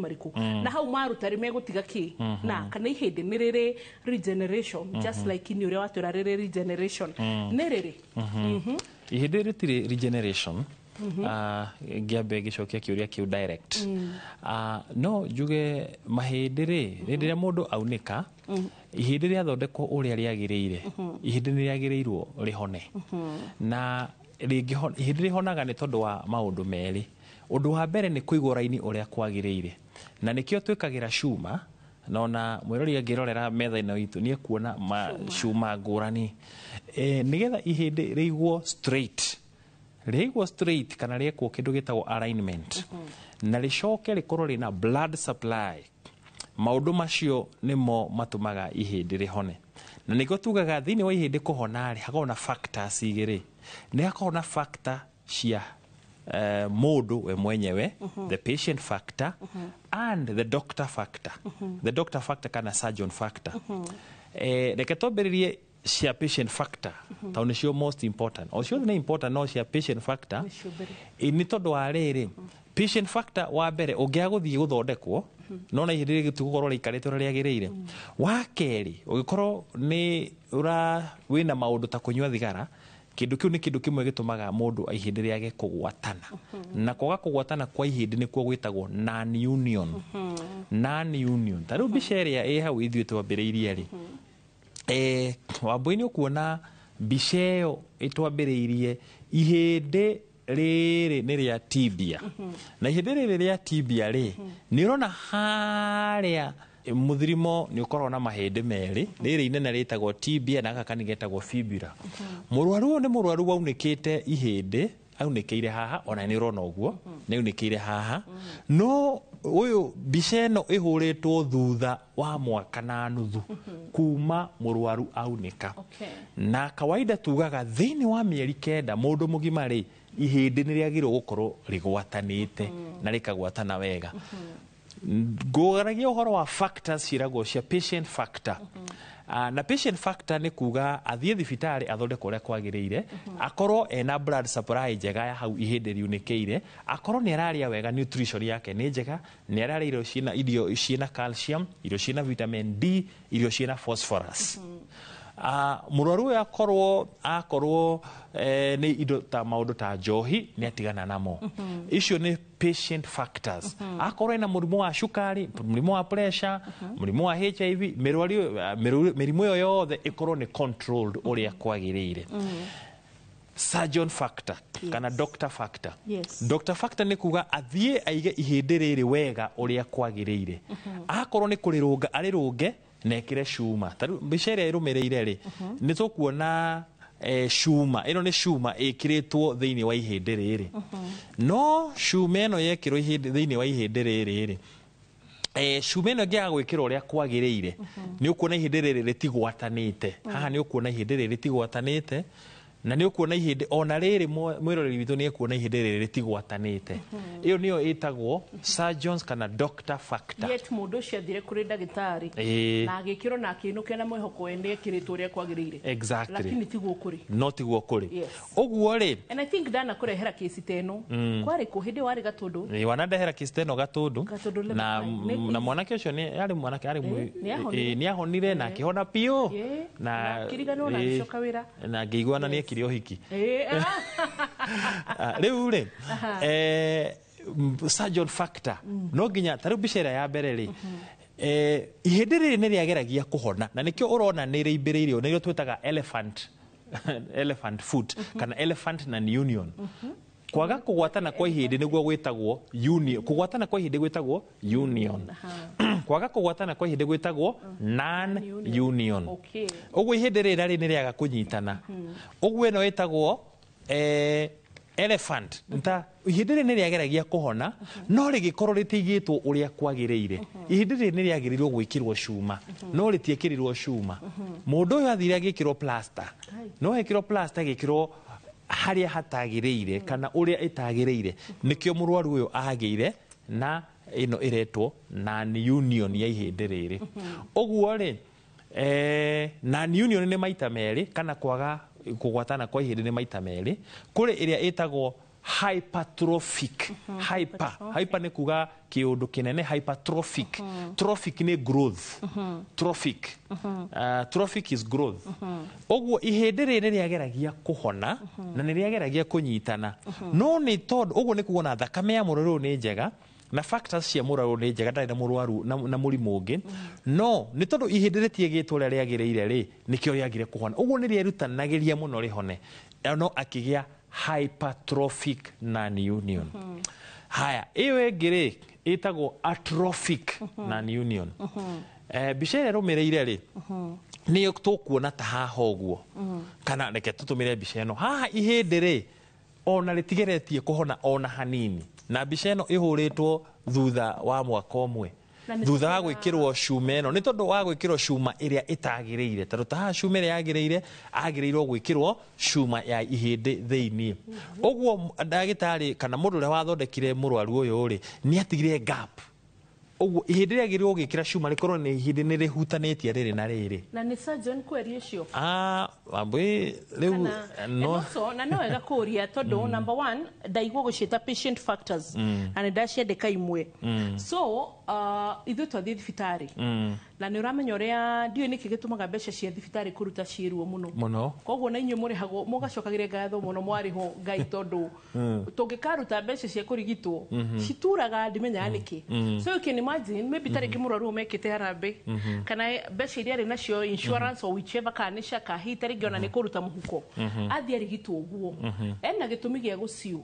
Marĩkũ na hau maruta rĩ megũtiga kĩ na kana ihĩndĩ nĩ rĩrĩ regeneration, just like ini ũrĩa watwĩra rĩrĩ regeneration nĩ rĩrĩ? Ihĩndĩ rĩtirĩ regeneration. Ngĩambe ngĩcokia kĩũria kĩu direct. No njuge mahĩndĩ rĩ, hĩndĩ ĩrĩa mũndũ aunĩka ihĩndĩ rĩathondekwo ũrĩa rĩagĩrĩire, ihĩndĩ nĩ rĩagĩrĩirwo rĩhone. Na ihĩndĩ rĩhonaga nĩ tondũ wa maũndũ merĩ. Ũndũ wa mbere nĩ kũigwo raini ũrĩa kwagĩrĩire, na nĩkĩo twĩkagĩra cuma, na ona mwĩrori angĩrorera metha ĩno itũ nĩ ekuona cuma ngũrani, nĩgetha ihĩndĩ rĩigwo straight, rĩigwo straight kana rĩekwo kĩndũ gĩtagwo alignment, na rĩcoke rĩkorwo rĩna blood supply. Maũndũ macio nĩmo matũmaga ihĩndĩ rĩhone, na nĩkĩo tugaga thĩinĩ wa ihĩndĩ kũhona rĩ, hakoragwo na factors igĩrĩ. Nĩ hakoragwo na factor cia mũndũ we mwenyewe, the patient factor, and the doctor factor, the doctor factor kana surgeon factor. Reke twambĩrĩrie cia patient factor, tondũ nĩcio most important. O ciothe nĩ important, no cia patient factor Nĩcio mbere. Nĩ tondũ wa rĩrĩ, patient factor wa mbere, ũngĩaga gũthiĩ gũthondekwo nona ihĩndĩ rĩgĩtigũkorwo rĩikarĩte ũrĩa rĩagĩrĩire. Wa kerĩ, ũngĩkorwo nĩ ũra wĩna maũndũ ta kũnyua thigara, kĩndũ kĩu nĩ kĩndũ kĩmwe gĩtũmaga mũndũ ihĩndĩ rĩage kũgwatana, na kwaga kũgwatana kwa ihĩndĩ nĩkuo gwĩtagwo non-union. Non-union, ta rĩu mbica ĩrĩa ĩ hau ithuĩ twambĩrĩirie rĩ, Wambui, nĩ ũkuona mbica ĩyo ĩtwambĩrĩirie, ihĩndĩ rĩrĩ nĩ rĩa tibia, na ihĩndĩ rĩrĩ rĩa tibia rĩ, nĩ ũrona harĩa mũthirimo nĩ ũkoragwo na mahĩndĩ merĩ, rĩrĩ inene rĩtagwo tibia na gaka kanini getagwo fibula. Mũrwaru ũyũ nĩ mũrwaru waunĩkĩte ihĩndĩ, aunĩkĩire haha, ona nĩ ũrona ũguo nĩ aunĩkĩire haha. No ũyũ mbica ĩno ĩhũrĩtwo thutha wa mwaka na nuthu kuma mũrwaru aunĩka. Na kawaida tugaga thĩinĩ wa mĩeri 9 mũndũ mũgima rĩ, ihĩndĩ nĩ rĩagĩrĩirwo gũkorwo rĩgwatanĩte na rĩkagwatana wega. Ngũgaragia ũhoro wa factors ciĩragwo cia patient factor. Na patient factor nĩ kuga athiĩ thibitarĩ athondekwo ũrĩa kwagĩrĩire, akorwo ena blood supply njega ya hau ihĩndĩ riunĩkĩire, akorwo nĩ ararĩa wega, nutrition yake nĩ njega, nĩ ararĩa irio ciĩna calcium, irio ciĩna vitamin D, irio ciĩna phosphorus. Mũrwaru ũyũ akorwo nĩ indo ta maũndũ ta njohi nĩ atigana namo. Icio nĩ patient factors. Akorwo ena mũrimũ wa cukari, mũrimũ wa pressure, mũrimũ wa HIV, mĩrimũ ĩyo yothe ĩkorwo nĩ controlled ũrĩa kwagĩrĩire. Surgeon factor kana doctor factor. Doctor factor nĩ kuga athiĩ aige ihĩndĩ rĩrĩ wega ũrĩa kwagĩrĩire. Akorwo nĩ kũrĩrũnga, arĩrũnge na ĩkĩre cuma. Ta rĩu mbica ĩrĩa ĩrũmĩrĩire rĩ, nĩ tũkuona cuma ĩno nĩ cuma ĩkĩrĩtwo thĩinĩ wa ihĩndĩ rĩrĩ. No cuma ĩno yekĩrwo ihĩndĩ thĩinĩ wa ihĩndĩ rĩrĩ rĩ, cuma ĩno ĩngĩaga gwĩkĩrwo ũrĩa kwagĩrĩire, nĩ ũkuona ihĩndĩ rĩrĩ rĩtigwatanĩte. Haha nĩ ũkuona ihĩndĩ rĩrĩ rĩtigwatanĩte, na nĩ ũkuona ihĩndĩ ona rĩrĩ, mwĩroreri witũ nĩ ekuona ihĩndĩ rĩrĩ rĩtigwatanĩte. Ĩyo nĩyo ĩtagwo surgeons kana doctor factor. Yet mũndũ ũcio athire kũrĩ ndagĩtarĩ na agĩkĩrwo na akĩinũkia na mwĩhoko we nĩ ekĩrĩtwo ũrĩa kwagĩrĩire. Lakini tiguo kũrĩ. No tiguo kũrĩ. Ũguo rĩ, And I think ndanakũrehera kesi ta ĩno kwarĩ kũ hĩndĩ ĩyo warĩ Gatũndũ. Ĩ, wanandehera kesi ta ĩno Gatũndũ. Gatũndũ level Na five. Na mwanake ũcio nĩ arĩ mwanake arĩ Nĩ ahonire. Ĩ, nĩ ahonire na akĩhona biũ. Na akĩriganĩrwo na agĩcoka wĩra. Na ngĩigua na nĩ ekire ũhiki. Rĩu rĩ, surgeon factor no nginya ta rĩu mbica ĩrĩa ya mbere rĩ, ihĩndĩ rĩrĩ nĩ rĩageragia kũhona, na nĩkĩo ũrona nĩ rĩimbĩrĩire, nĩrĩo twĩtaga elephant foot kana elephant non union. Kwaga kũgwatana kwa ihĩndĩ nĩguo gwĩtagwo union. Kũgwatana kwa ihĩndĩ gwĩtagwo union, kwaga kũgwatana kwa ihĩndĩ gwĩtagwo non union. Ũguo ihĩndĩ rĩrĩ rĩ nĩ rĩaga kũnyitana, ũguo ĩno ĩtagwo elephant. Ta ihĩndĩ rĩrĩ nĩ rĩageragia kũhona, no rĩgĩkorwo rĩtigĩtwo ũrĩa kwagĩrĩire. Ihĩndĩ rĩrĩ nĩ rĩagĩrĩirwo gwĩkĩrwo cuma, no rĩtiĩkĩrirwo cuma. Mũndũ ũyũ athire agĩkĩrwo plaster, no ekĩrwo plaster ĩgĩkĩrwo harĩa hatagĩrĩire kana ũrĩa ĩtagĩrĩire. Nĩkĩo mũrwaru ũyũ agĩire na ĩno ĩretwo non union ya ihĩndĩ rĩrĩ. Ũguo rĩ, non union nĩ maita merĩ, kana kwaga kũgwatana kwa ihĩndĩ nĩ maita merĩ. Kũrĩ ĩrĩa ĩtagwo Hypertrophic. Hyper, hyper nĩ kuga kĩũndũ kĩnene. Hypertrophic, trophic nĩ growth. Trophic, trophic is growth. Ũguo ihĩndĩ rĩrĩ nĩ rĩageragia kũhona na nĩ rĩageragia kũnyitana, no nĩ tondũ ũguo nĩ kuga ona thakame ya mũrwaru ũyũ nĩ njega na factors cia mũrwaru nĩ njega, ndarĩ na mũrwaru na mũrimũ ũngĩ, no nĩ tondũ ihĩndĩ rĩtiĩgĩtwo ũrĩa rĩagĩrĩire rĩ, nĩkĩo rĩagire kũhona. Ũguo nĩ rĩerutanagĩria mũno rĩhone, no akĩgĩa hypertrophic non-union. Haya, ĩyo ĩngĩ rĩ, ĩtagwo atrophic non-union. Mbica ĩrĩa ĩrũmĩrĩire rĩ, nĩyo tũkuona ta haha ũguo, kana reke tũtũmĩre mbica ĩno haha. Ihĩndĩ rĩ, ona rĩtigeretie kũhona ona hanini, na mbica ĩno ĩhũrĩtwo thutha wa mwaka ũmwe Na nĩ thutha wa gwĩkĩrwo cuma ĩno, nĩ tondũ wa gwĩkĩrwo cuma ĩrĩa ĩtagĩrĩire. Tondũ ta haha cuma ĩrĩa yagĩrĩire, agĩrĩirwo gwĩkĩrwo cuma ya ihĩndĩ thĩiniĩ. Ũguo ndagĩtarĩ kana mũndũ ũrĩa wathondekire mũrwaru ũyũ rĩ, nĩ atigire gap. Ũguo ihĩndĩ rĩagĩrĩirwo gwĩkĩra cuma rĩkorwo nĩ ihĩndĩ nĩ rĩhutanĩtie rĩrĩ na rĩrĩ. Na nĩ surgeon kweri ũcio? Ah, Wambui, rĩu Kana- no. And also, na no wega kũria tondũ number one, ndaigua gũciĩta patient factors na nĩ ndaciandĩka imwe. So ithuĩ twathiĩ thibitarĩ na nĩ ũramenya ũrĩa, ndiũĩ nĩkĩ gĩtũmaga mbeca cia thibitarĩ kũruta ciĩruo mũno. Mũno. Koguo na inyuĩ mũrĩhagwo mũgacokagĩria ngatho mũno mwarĩhwo Ngai, tondũ tũngĩkaruta mbeca cia kũrigitwo cituraga, ndimenyaga nĩkĩ. So you can imagine, maybe tarĩngĩ mũrwaru ũyũ mekĩte harambĩ kana mbeca iria arĩ nacio, insurance or whichever, kana nĩ caka hihi tarĩngĩ ona nĩ kũruta mũhuko athiĩ arigitwo ũguo, ena gĩtũmi gĩa gũciũ.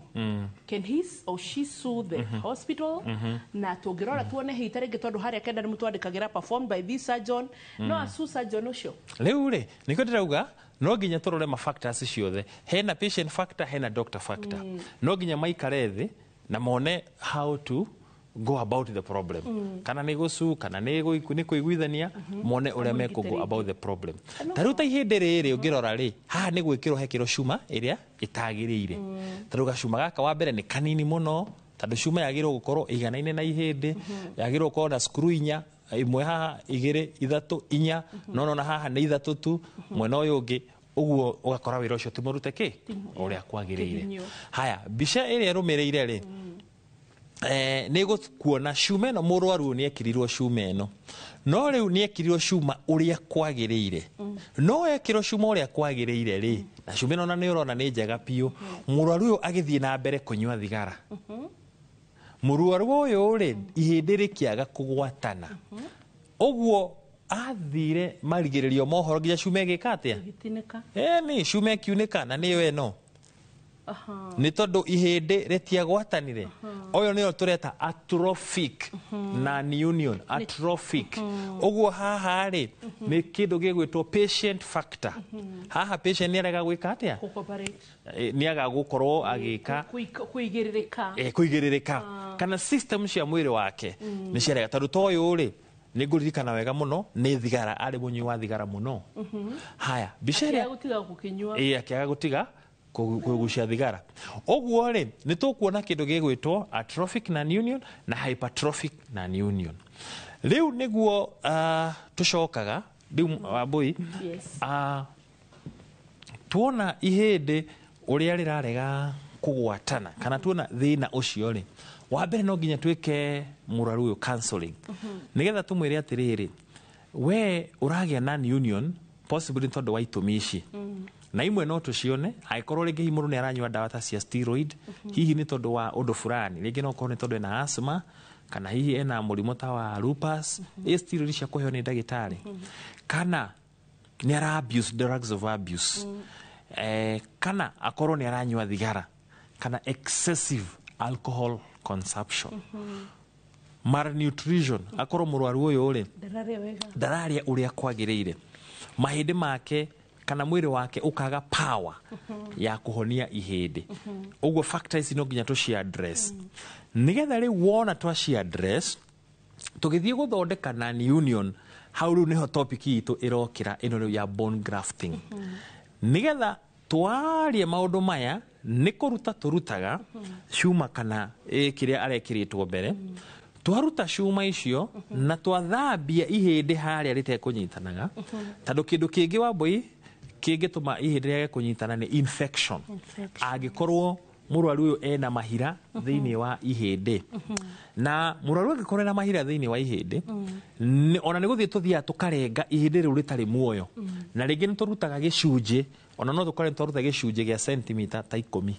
Can he or she sue the hospital? Na tũngĩrora tuone hihi tarĩngĩ, tondũ harĩa kenda nĩ mũtwandĩkagĩra "performed by this surgeon", no acu surgeon ũcio? Rĩu rĩ, nĩkĩo ndĩrauga no nginya tũrore ma factors ciothe. Hena patient factor, hena doctor factor. No nginya maikare thĩ na mone how to go about the problem, kana nĩ gũcu kana nĩ nĩ kũiguithania, mone ũrĩa mekũ go about the problem. Ta rĩu ta ihĩndĩ rĩrĩ ũngĩrora rĩ, haha nĩ gwĩkĩrwo hekĩrwo cuma ĩrĩa ĩtagĩrĩire. Ta rĩu gacuma gaka wa mbere nĩ kanini mũno, tondũ cuma yagĩrĩirwo gũkorwo ĩiganaine na ihĩndĩ, yagĩrĩirwo gũkorwo na screw inya, ĩmwe haha, igĩrĩ, ithatũ, inya, no nona haha nĩ ithatũ tu mwena ũyũ ũngĩ. Ũguo ũgakora wĩra ũcio ti mũrute kĩ ũrĩa kwagĩrĩire. Kĩhinyio. Haya, mbica ĩrĩa ĩrũmĩrĩire rĩ, nĩ gũkuona cuma ĩno. Mũrwaru ũyũ nĩ ekĩrirwo cuma ĩno, no rĩu nĩ ekĩrirwo cuma ũrĩa kwagĩrĩire. No ekĩrwo cuma ũrĩa kwagĩrĩire rĩ, na cuma ĩno na nĩ ũrona nĩ njega biũ, mũrwaru ũyũ agĩthiĩ na mbere kũnyua thigara. Mũrwaru ũyũ rĩ, ihĩndĩ rĩkĩaga kũgwatana. Ũguo athire marigĩrĩrio mohoro nginya cuma ĩgĩka atĩa? Gĩtinĩka. Ĩni cuma ĩkiunĩka, na nĩyo ĩno. Nĩ tondũ ihĩndĩ rĩtiagwatanire. Ũyũ nĩyo tũreta atrophic non-union. Atrophic. Ũguo haha rĩ, nĩ kĩndũ gĩgwĩtwo patient factor. Haha patient nĩ arega gwĩka atĩa? Kũcooperate. Nĩ aga gũkorwo agĩka Kũigĩrĩrĩka. Kũigĩrĩrĩka, kana system cia mwĩrĩ wake nĩ ciarega. Tondũ ta ũyũ rĩ, nĩ ngũririkana wega mũno, nĩ thigara, arĩ mũnyui wa thigara mũno. Haya, mbica ĩrĩa Akĩaga gũtiga gũkĩnyua. Ĩĩ, akĩaga gũtiga kũgucia thigara. Ũguo rĩ, nĩ tũkuona kĩndũ gĩgwĩtwo atrophic non-union na hypertrophic non-union. Rĩu nĩguo tũcokaga rĩu, Wambui. Yes. Tuona ihĩndĩ ũrĩa rĩrarega kũgwatana kana tuona thĩna ũcio rĩ, wa mbere no nginya twĩke mũrwaru ũyũ counseling, nĩgetha tũmwĩre atĩrĩrĩ, we ũragĩa non union possibly tondũ wa itũmi ici, na imwe no tũcione angĩkorwo rĩngĩ hihi mũndũ nĩ aranyua ndawa ta cia steroid, hihi nĩ tondũ wa ũndũ fulani, rĩngĩ no ũkorwo nĩ tondũ ena asthma kana hihi ena mũrimũ ta wa lupus, ĩ steroid cia kũheo nĩ ndagĩtarĩ, kana nĩ ara abuse drugs of abuse, kana akorwo nĩ aranyua thigara kana excessive alcohol consumption, malnutrition, akorwo mũrwaru ũyũ rĩ Ndararĩa wega. Ndararĩa ũrĩa kwagĩrĩire, mahĩndĩ make kana mwĩrĩ wake ũkaga power ya kũhonia ihĩndĩ. Ũguo factor ici no nginya tũci address, nĩgetha rĩu wona twaci address, tũgĩthiĩ gũthondeka non union. Hau rĩu nĩho topic itũ ĩrokĩra, ĩno rĩu ya bone grafting, nĩgetha twarie maũndũ maya. Nĩ kũruta tũrutaga cuma kana kĩrĩa arekĩrĩtwo mbere, twaruta cuma icio na twathambia ihĩndĩ harĩa rĩtekũnyitanaga, tondũ kĩndũ kĩngĩ, Wambui, kĩngĩtũma ihĩndĩ rĩage kũnyitana nĩ infection. Infection. Angĩkorwo Mũrwaru ũyũ ena mahira thĩinĩ wa ihĩndĩ, na mũrwaru angĩkorwo ena mahira thĩinĩ wa ihĩndĩ, ona nĩ gũthiĩ tũthiaga tũkarenga ihĩndĩ rĩu rĩtarĩ muoyo, na rĩngĩ nĩ tũrutaga gĩcunjĩ, ona no tũkore nĩ twaruta gĩcunjĩ gĩa sentimita ta 10.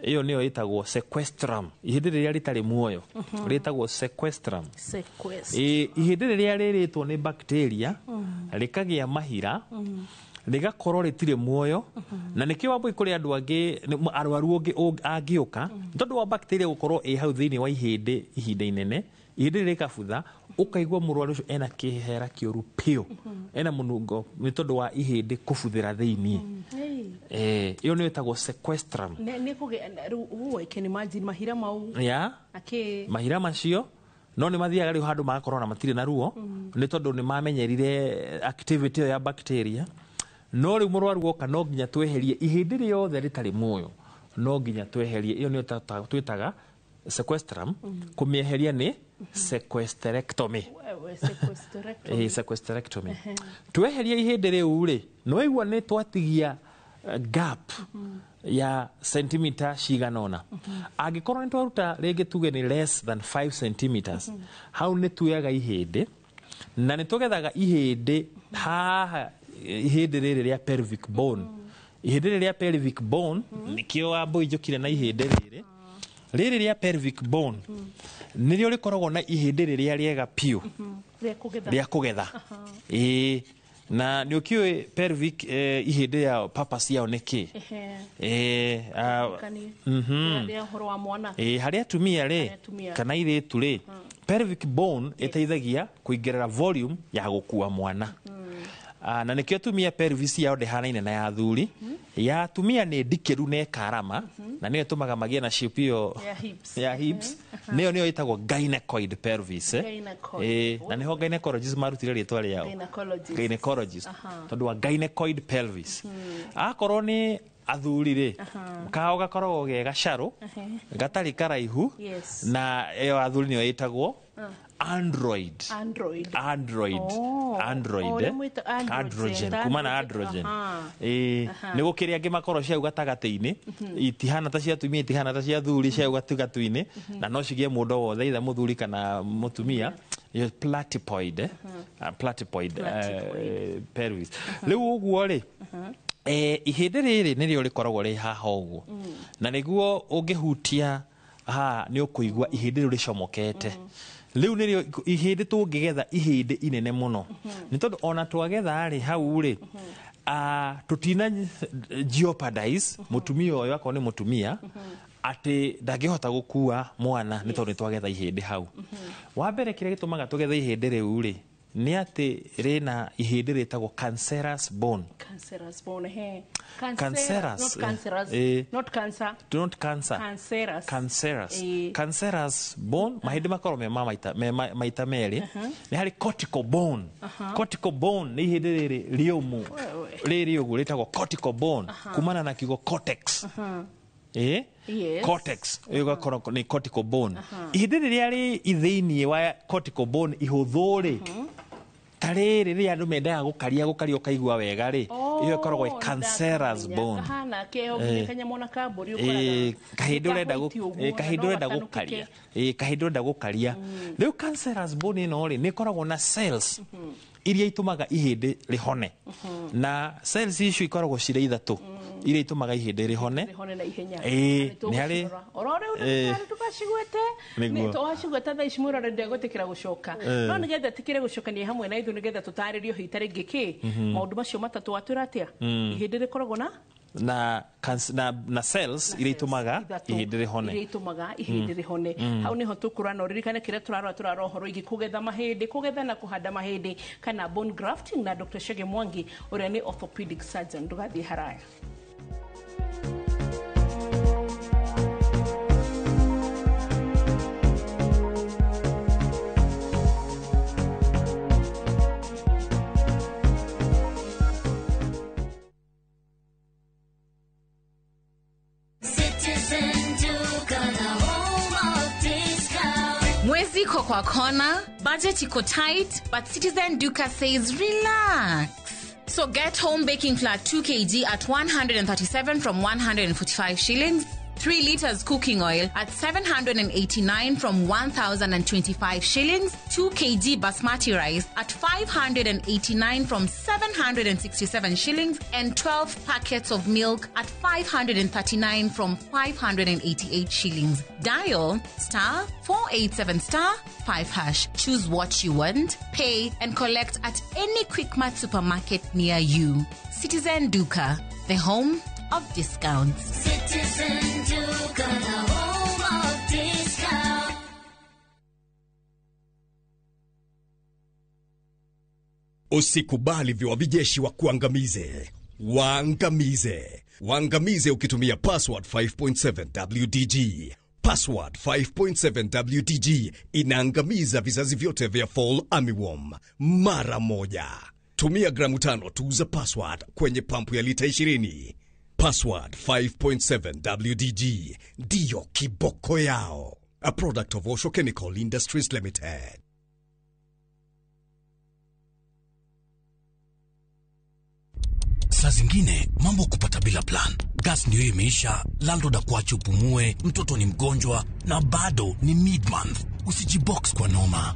Ĩyo nĩyo ĩtagwo sequestrum. Ihĩndĩ rĩrĩa rĩtarĩ muoyo rĩtagwo sequestrum. Sequest. Ihĩndĩ rĩrĩa rĩrĩtwo nĩ bacteria rĩkagĩa mahira, rĩgakorwo rĩtirĩ muoyo, na nĩkĩo Wambũi kũrĩ andũ angĩ arwaru angĩũka nĩ tondũ wa bacteria gũkorwo ĩ hau thĩinĩ wa ihĩndĩ ihinda inene, ihĩndĩ rĩrĩ rĩkabutha, ũkaigua mũrwaru ũcio ena kĩhera kĩũru piũ, ena mũnungo, nĩ tondũ wa ihĩndĩ kũbuthĩra thĩinĩ. Hey. Ĩyo nĩyo ĩtagwo sequestrum. Nĩ kũgĩa rĩu, oh, I can imagine mahira mau ya akĩ mahira macio no nĩ mathiaga rĩu handũ magakorwo na matirĩ na ruo, nĩ tondũ nĩ mamenyerire activity ĩyo ya bacteria. No rĩu mũrwaru oka, no nginya tweherie ihĩndĩ rĩothe rĩtarĩ muoyo, no nginya tweherie. Ĩyo nĩyo twĩtaga sequestrum. Kũmĩeheria nĩ sequesterectomy. Wewe, sequesterectomy. Sequesterectomy. Tweheria ihĩndĩ rĩu rĩ, no igua nĩ twatigia gap ya sentimita cigana ũna. Angĩkorwo nĩ twaruta rĩngĩ tuge nĩ less than 5 centimeters, hau nĩ tuoyaga ihĩndĩ na nĩ tũgethaga ihĩndĩ haha, ihĩndĩ rĩrĩ rĩa pelvic bone. Ihĩndĩ rĩrĩ rĩa pelvic bone nĩkĩo Wambũi njũkire na ihĩndĩ rĩrĩ rĩa pelvic bone, nĩrĩo rĩkoragwo na ihĩndĩ rĩrĩa rĩega piũ rĩa kũgetha. Rĩa kũgetha, ĩĩ. Na nĩ ũkĩũĩ pelvic ihĩndĩ ya purpose yao nĩ kĩ? Ehe. Ĩĩ. Kani rĩa ũhoro wa mwana. Ĩĩ, harĩ atumia rĩ, Harĩ atumia. kana airĩtu rĩ, pelvic bone ĩteithagia kũingĩrĩra volume ya gũkua mwana. Na nĩkĩo atumia pelvis yao ndĩhanaine na ya athuri. Ya atumia nĩ ndikĩru na ĩkarama, na nĩyo ĩtũmaga magĩe na shape ĩyo ya hips. Ya hips. Nĩyo ĩtagwo gynecoid pelvis. Gynecoid. Ĩĩ, na nĩho gynecologist marutire rĩtwa rĩao. Gynecologist. Gynecologist, tondũ wa gynecoid pelvis. Akorwo nĩ athuri rĩ, kao gakoragwo ge gacarũ gatarĩ karaihu, na ĩyo athuri nĩyo ĩtagwo android. Android. Android. Oh. Android. Oh, ũrĩa mwĩta androgen, Androgen, ta kuma na androgen. androgen. Aha. Ĩĩ, nĩ gũkĩrĩ angĩ makorwo ciau gatagatĩ-inĩ, itihana ta cia atumia, itihana ta cia athuri, ciau gatagatĩ-inĩ, na no cigĩe mũndũ o wothe, either mũthuri kana mũtumia. Nĩyo platypoid, eh? Ah, platypoid, Platypoid. Pelvis. Rĩu ũguo rĩ, ihĩndĩ rĩrĩ nĩrĩo rĩkoragwo rĩ haha ũguo, na nĩguo ũngĩhutia haha nĩ ũkũigua ihĩndĩ rĩu rĩcomokete. Rĩu nĩrĩo ihĩndĩ tũngĩgetha, ihĩndĩ inene mũno, nĩ tondũ ona twagetha rĩ, hau rĩ, tũtina jeopardize mũtumia ũyũ, akorwo nĩ mũtumia, atĩ ndangĩhota gũkua mwana nĩ tondũ nĩ twagetha ihĩndĩ hau. Wa mbere, kĩrĩa gĩtũmaga tũgethe ihĩndĩ rĩu rĩ, nĩ atĩ rĩna ihĩndĩ rĩtagwo cancerous bone. Cancerous bone, he. Cancerous, not cancerous. Not cancer. Not cancer. Cancerous. Cancerous. Eh. Cancerous bone, mahĩndĩ makorwo me ma maita, me maita merĩ. Nĩ harĩ cortical bone. Cortical bone nĩ ihĩndĩ rĩrĩ rĩũmũ Wewe. rĩrĩ ũguo, rĩtagwo cortical bone kumana na kiugo cortex. Cortex ĩyo ĩgakorwo nĩ cortical bone. Ihĩndĩ rĩrĩa rĩ thĩinĩ wa cortical bone ihũthũ rĩ, ta rĩrĩ rĩrĩa andũ mendaga gũkaria, gũkaria ũkaigua wega rĩ, ĩyo ĩkoragwo ĩ cancerous bone. Kahana keho nginya kanyamũ na kambũri. Kahĩndĩ ũrenda kahĩndĩ ũrenda gũkaria. Kahĩndĩ ũrenda gũkaria. Rĩu cancerous bone ĩno rĩ, nĩ ĩkoragwo na cells iria itũmaga ihĩndĩ rĩhone, na cells icio ikoragwo cirĩ ithatũ iria itũmaga ihĩndĩ rĩhone. Rĩhone na ihenya. Nĩ harĩ oro rĩu ndagĩtarĩ tũgacigwete. Nĩguo. Nĩ twacigweta thaa ici mwĩrore ndegwĩtĩkĩra gũcoka, no nĩgetha ĩtĩkĩre gũcokania hamwe na ithuĩ, nĩgetha tũtarĩrio hihi ta rĩngĩ kĩ maũndũ macio matatũ watwĩra atĩa ihĩndĩ rĩkoragwo na na, na cells iria itũmaga ithatũ ihĩndĩ rĩhone. Iria itũmaga ihĩndĩ rĩhone. Hau nĩho tũkũra, na ũririkane kĩrĩa tũrarora, tũrarora ũhoro wĩgiĩ kũgetha mahĩndĩ, kũgetha na kũhanda mahĩndĩ kana bone grafting, na Dr. Chege Mwangi ũrĩa nĩ orthopedic surgeon. Ndũgathiĩ haraya. Citizen Duka, the home of discount. Mwezi iko kwa kona, budget iko tight, but Citizen Duka says relax. So get home baking flour 2 kg at 137 from 145 shillings. 3 liters cooking oil at 789 from 1,025 shillings, 2 kg basmati rice at 589 from 767 shillings, and 12 packets of milk at 539 from 588 shillings. Dial star 487 star 5 hash. Choose what you want, pay, and collect at any Quickmart supermarket near you. Citizen Duka, the home of discounts. Citizen Duka, the home of discount. Usikubali viwavijeshi wa kuangamize. Waangamize. Waangamize ukitumia password 5.7 WDG. Password 5.7 WDG inaangamiza vizazi vyote vya fall armyworm mara moja. Tumia gramu 5 tu za password kwenye pampu ya lita 20. Password 5.7 WDG ndiyo kiboko yao. A product of Osho Chemical Industries Limited. Saa zingine mambo kupata bila plan. Gas ndio imeisha, landlord akuache upumue, mtoto ni mgonjwa na bado ni mid-month. Usijibox kwa noma.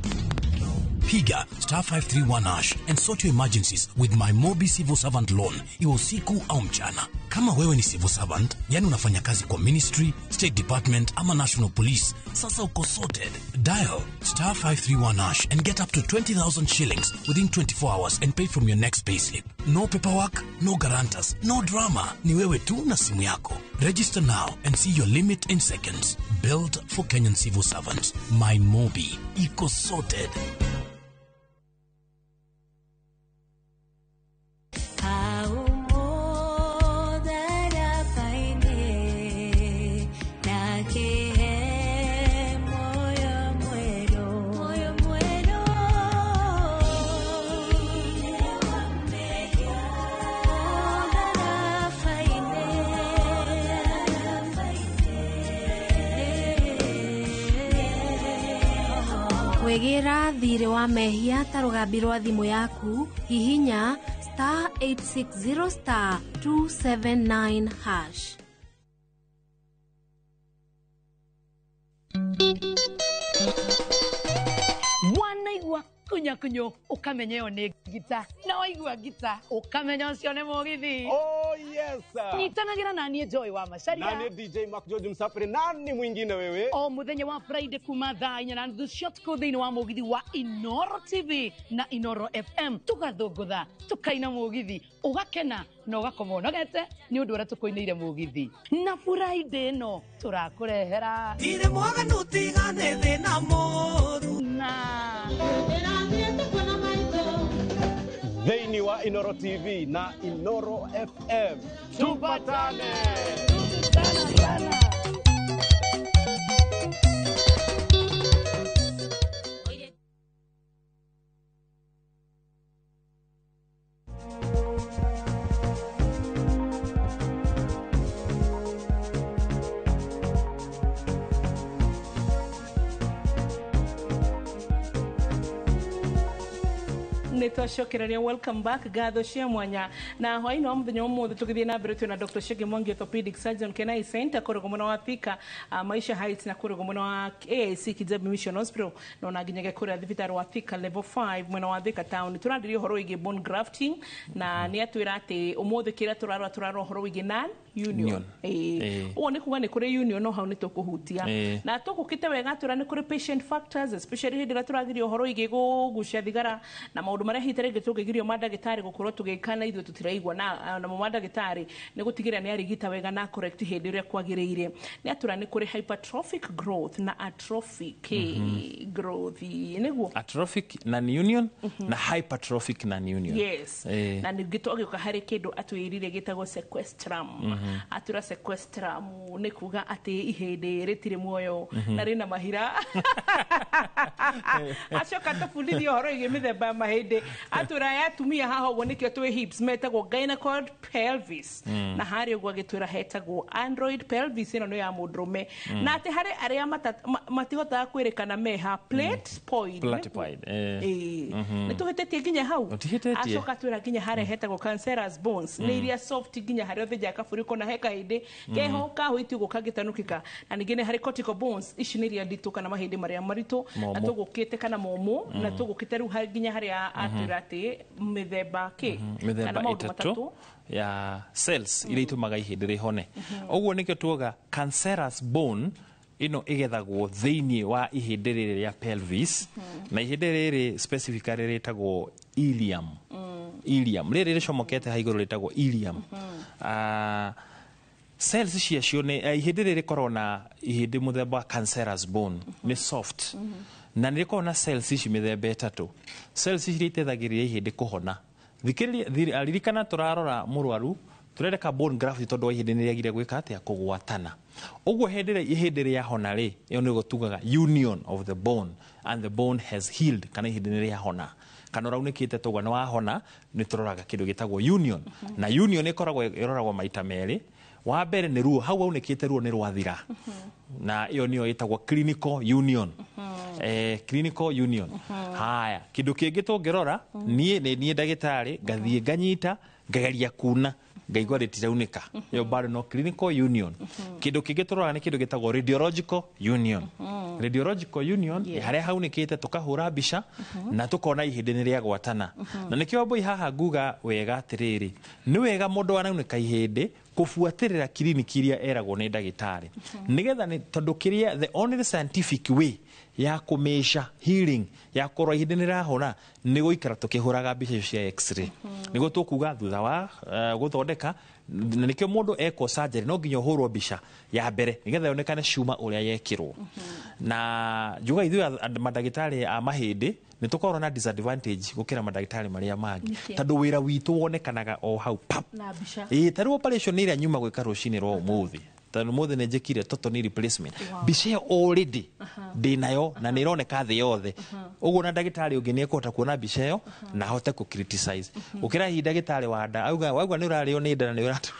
Piga star 531 hash and sort your emergencies with my Mobi Civil Servant Loan, iwe usiku au mchana. Kama wewe ni civil servant, yani unafanya kazi kwa ministry, state department ama national police, sasa uko sorted. Dial star 531 hash and get up to 20,000 shillings within 24 hours and pay from your next payslip. No paperwork, no guarantors, no drama. Ni wewe tu na simu yako. Register now and see your limit in seconds. Built for Kenyan civil servants. My Mobi. Iko sorted. Wegera thirĩ wa mehia ta rũgambi rwa thimũ yaku, hihinya star 860 star 279 hash. Wanaigua kunya kunyo ukamenya ĩyo nĩ ngita, na waigua ngita ukamenya ũcio nĩ mũgithi. Oh yes. Nyitanagĩra na niĩ Joy wa Macharia. Na niĩ DJ Mark George Msafiri. Nani mwingine wewe? O muthenya wa Friday kuma thaa 4:30 cia ũtukũ thĩinĩ wa mũgithi wa Inoro TV na Inoro FM, tũgathũngũtha tũkaina mũgithi, ũgakena na ũgakoma ũnogete nĩ ũndũ ũrĩa tũkũinĩire mũgithi. Na Friday ĩno tũrakũrehera Ndirĩ mwaganu tigane thĩna mũru na Thĩinĩ wa Inoro TV na Inoro FM. Tupatane. Tupatane. Nitwacokereria, welcome back, ngatho cia mwanya na hwaini wa muthenya umuthi tugithie na mbere twina Dr. Chege Mwangi, orthopedic surgeon, Kenai Center kũrũgũ mwena wa Thika, Maisha Heights, na kũrũgũ mwena wa AIC Kijabi Mission Hospital, na ona nginyagia kũrĩa thibitarĩ wa Thika level 5 mwena wa Thika town. Tũrarĩria ũhoro wĩgiĩ bone grafting na nĩ atwĩra atĩ ũmũthĩ kĩrĩa tũrarora ũhoro wĩgiĩ non union. Ũguo nĩ kuga nĩ kũrĩ union, no hau nĩ tũkũhutia na tũkũkĩte wega. Twĩra nĩ kũrĩ patient factors, especially hĩndĩ ĩrĩa tũragiria ũhoro wĩgiĩ kũgucia thigara na maũndũ marĩa hihi ta rĩngĩ tũngĩgirio mandagĩtarĩ gũkorwo tũgĩka na ithuĩ tũtiraigua, na namo mandagĩtarĩ nĩ gũtigĩrĩra nĩ arigita wega na correct hĩndĩ ĩrĩa kwagĩrĩire. Nĩ atwĩra nĩ kũrĩ hypertrophic growth na atrophic growth, nĩguo atrophic non union na hypertrophic non union. Yes. Na ningĩ tũgĩũka harĩ kĩndũ atwĩrire gĩtagwo sequestrum. Atwĩra sequestrum nĩ kuga atĩ ihĩndĩ rĩtirĩ muoyo na rĩna mahira. Acoka tũbundithie ũhoro wĩgiĩ mĩthemba ya mahĩndĩ. Ihĩndĩ atwĩra ya atumia haha ũguo nĩkĩo twĩ hips metagwo gynecoid pelvis, na harĩa ũguo agĩtwĩra hetagwo android pelvis, ĩno nĩ ya mũndũrũme, na atĩ harĩ arĩa matihotaga kwĩrĩkana meha plate poid. Platypoid, eh. Ĩĩ. Nĩ tũhĩtĩtie nginya hau. Tũtihĩtĩtie. Acoka twĩra nginya harĩa hetagwo cancerous bones, nĩ iria soft nginya harĩa ũthĩnjaga kabũri na he kahĩndĩ keho kahũiti ũguo kangĩtanukĩka, na ningĩ nĩ harĩ cortical bones, ici nĩ iria nditũ kana mahĩndĩ marĩa maritũ na Momũ. Tũgũkĩte kana momũ, na tũgũkĩte rĩu nginya harĩa atwĩra atĩ mĩthemba kĩ kana mĩthemba maũndũ ĩtatũ matatũ ya cells iria itũmaga ihĩndĩ rĩhone. Ũguo nĩkĩo tuoga cancerous bone ĩno ĩgethagwo thĩinĩ wa ihĩndĩ rĩrĩ rĩa pelvis, na ihĩndĩ rĩrĩ specifically rĩtagwo ilium. Ilium rĩrĩ rĩcomokete ha igũrũ rĩtagwo ilium. Cells ciacio nĩ ihĩndĩ rĩrĩ rĩkoragwo na ihĩndĩ mũthemba wa cancerous bone, nĩ soft na nĩ rĩkoragwo na cells ici mĩthemba ĩtatũ. Cells ici iria iteithagĩrĩria ihĩndĩ kũhona. Thikĩrĩria, ririkana tũrarora mũrwaru tũrereka bone graft tondũ wa ihĩndĩ nĩ rĩagire gwĩka atĩa? Kũgwatana. Ũguo hĩndĩ ĩrĩa ihĩndĩ rĩahona rĩ, ĩyo nĩguo tugaga union of the bone and the bone has healed, kana ihĩndĩ nĩ rĩahona kana ũraunĩkĩte tauga nĩ wahona. Nĩ tũroraga kĩndũ gĩtagwo union, na union ĩkoragwo ĩroragwo maita merĩ. Wa mbere nĩ ruo hau aunĩkĩte, ruo nĩ rwathira, na ĩyo nĩyo ĩtagwo clinical union. Clinical union. Haya, kĩndũ kĩngĩ tũngĩrora, niĩ nĩ niĩ ndagĩtarĩ ngathiĩ nganyita ngageria kuna ngaigua rĩtiraunĩka, ĩyo bado no clinical union. Kĩndũ kĩngĩ tũroraga nĩ kĩndũ gĩtagwo radiological union. Radiological union nĩ harĩa haunĩkĩte tũkahũra mbica na tũkona ihĩndĩ nĩ rĩagwatana. Na nĩkĩo mbui haha nguga wega atĩrĩrĩ, nĩ wega mũndũ wanaunĩka ihĩndĩ kũbuatĩrĩra kiriniki iria eragwo nĩ ndagĩtarĩ, nĩgetha nĩ tondũ kĩrĩa the only scientific way ya kũmĩca healing, ya kũrora ihĩndĩ nĩ rĩrahona, nĩ gũikara tũkĩhũraga mbica icio cia x-ray, nĩguo tũkuga thutha wa gũthondeka. Na nĩkĩo mũndũ ekwo surgery no nginya ũhũrwo mbica ya mbere nĩgetha yonekane cuma ũrĩa yekĩrwo. Na njuga ithuĩ mandagĩtarĩ a mahĩndĩ nĩ tũkoragwo na disadvantage gũkĩra mandagĩtarĩ marĩa mangĩ, Nĩkĩ? tondũ wĩra witũ wonekanaga o hau pap. Na mbica. Ĩĩ, ta rĩu operation ĩrĩa nyuma gwĩka rũcinĩ rwa ũmũthĩ, tondũ ũmũthĩ nĩ njĩkire total knee replacement, mbica ĩyo already ndĩnayo na nĩ ĩroneka thĩ yothe. Ũguo na ndagĩtarĩ ũngĩ nĩ ekũhota kuona mbica ĩyo na ahote kũ criticize gũkĩra hihi ndagĩtarĩ wa nda auga wauga nĩ ũrarĩo nĩ nda na nĩ ũratu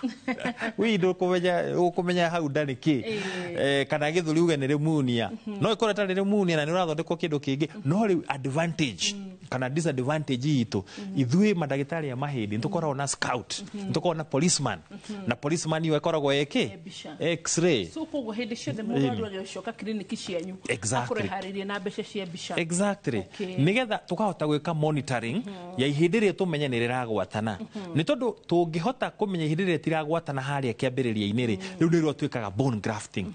wi ndũkũmenya ũkũmenya hau nda nĩ kĩ. Kana gĩthũri uge nĩ pneumonia, no ĩkorwo ĩtarĩ pneumonia na nĩ ũrathondekwo kĩndũ kĩngĩ. No rĩu advantage kana disadvantage itũ ithuĩ mandagĩtarĩ a mahĩndĩ, nĩ tũkoragwo na scout, nĩ tũkoragwo na policeman, na policeman ĩyo ĩkoragwo ĩkĩ mbica. X-ray. So koguo hĩndĩ ciothe mũrwaru agĩcoka kiriniki cianyu Exactly. akorwo eharĩirie na mbeca cia mbica. Exactly. Okay. Nigetha tukahota gwĩka monitoring ya ihĩndĩ rĩrĩ, tũmenye nĩ rĩragwatana, nĩ tondũ tũngĩhota kũmenya ihĩndĩ rĩrĩ rĩtiragwatana harĩa kĩambĩrĩria-inĩ rĩ, rĩu nĩrĩo twĩkaga bone grafting.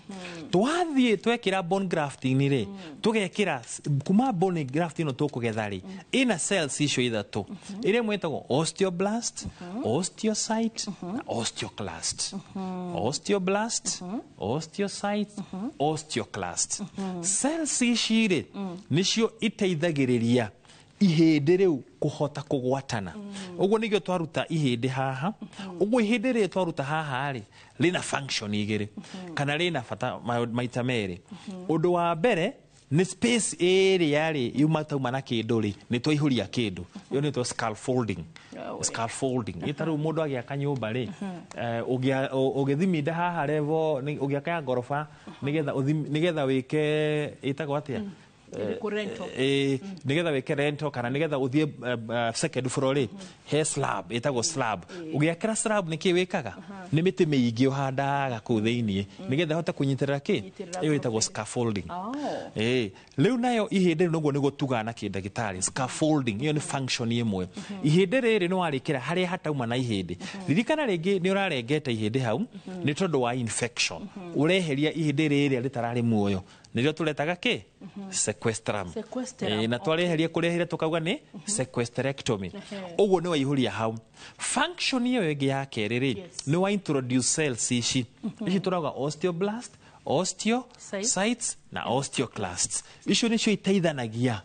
Twathiĩ twekĩra bone grafting rĩ, tũgekĩra kuma bone grafting ĩno tũkũgetha rĩ, ĩna cells icio ithatũ, ĩrĩa ĩmwe ĩtagwo osteoblast, osteocyte na osteoclast. Osteoblast, osteocyte, osteoclast. Cells ici rĩ, nĩcio iteithagĩrĩria ihĩndĩ rĩu kũhota kũgwatana. Ũguo nĩkĩo twaruta ihĩndĩ haha ũguo, ihĩndĩ rĩrĩ twaruta haha rĩ, rĩna function igĩrĩ kana rĩna bata maita merĩ. Ũndũ wa mbere nĩ space ĩrĩa rĩ yuma tauma na kĩndũ rĩ, nĩ twaihũria kĩndũ. Ĩyo nĩ scaffolding. Scaffolding ĩ ta rĩu mũndũ agĩaka nyũmba rĩ, ũgĩthiminda haha level ũgĩaka ya ngoroba, nĩgetha nĩgetha wĩke ĩtagwo atĩa? Ĩrĩkũ, rental? Nĩgetha wĩke rental kana nĩgetha ũthiĩ second floor rĩ, he slab ĩtagwo slab. Ũgĩakĩra slab nĩkĩ wĩkaga? Nĩ mĩtĩ mĩingĩ ũhandaga kũu thĩiniĩ nĩgetha ĩhote kũnyitĩrĩra kĩ. Kũnyitĩrĩra. Ĩyo ĩtagwo scaffolding. Oh. Ĩĩ, rĩu nayo ihĩndĩ rĩu nĩguo nĩguo tugaga na kĩndagĩtarĩ scaffolding, ĩyo nĩ function ĩmwe. Ihĩndĩ rĩrĩ nĩ warĩkĩra harĩa hatauma na ihĩndĩ. Ririkana rĩngĩ nĩ ũrarengete ihĩndĩ hau nĩ tondũ wa infection, ũreheria ihĩndĩ rĩrĩa rĩtararĩ muoyo, nĩrĩo tũretaga kĩ? Sequestrum. Sequestrum. Ĩĩ, na twareheria kũreheria tũkauga nĩ sequestrectomy. Ũguo nĩ waihũria hau. Function ĩyo ĩngĩ ya kerĩ rĩ, nĩ wa introduce cells ici, ici tũrauga osteoblast, osteocytes na osteoclasts. Icio nĩcio iteithanagia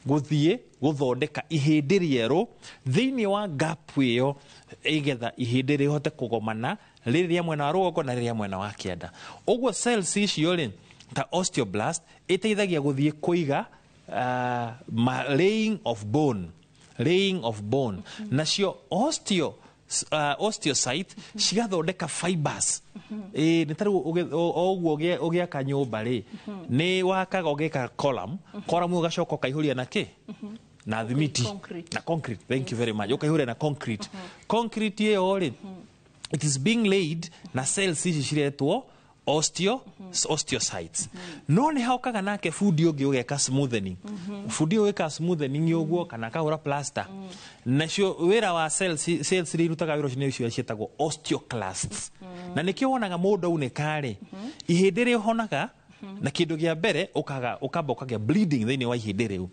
gũthiĩ gũthondeka ihĩndĩ rĩerũ thĩinĩ wa gap ĩyo, ĩgetha ihĩndĩ rĩhote kũgomana rĩrĩ rĩa mwena wa rũgongo na rĩrĩa mwena wa kĩanda. Ũguo cells icio rĩ, ta osteoblast ĩteithagia gũthiĩ kũiga laying of bone. Laying of bone. Nacio osteocyte cigathondeka fibers. Ĩ nĩ ta rĩu o ũguo ũgĩaka nyũmba rĩ, nĩ wakaga ũgeka column, column ũgacoka ũkaihũria na kĩ? Na thimiti. Concrete. Na concrete, thank you very much. Ũkaihũria na concrete. Concrete ĩyo rĩ, it is being laid na cells ici ciretwo osteocytes. No nĩ haukaga nake bundi ũngĩ ũgeka smoothening. Bundi ũyũ wĩkaga smoothening ũguo kana akahũra plaster. Nacio wĩra wa cells iria irutaga wĩra ũcio nĩ icio ciĩtagwo osteoclasts. Na nĩkĩo wonaga mũndũ aunĩka rĩ, ihĩndĩ rĩhonaga na kĩndũ kĩa mbere ũkaga ũkamba ũkagĩa bleeding thĩinĩ wa ihĩndĩ rĩu.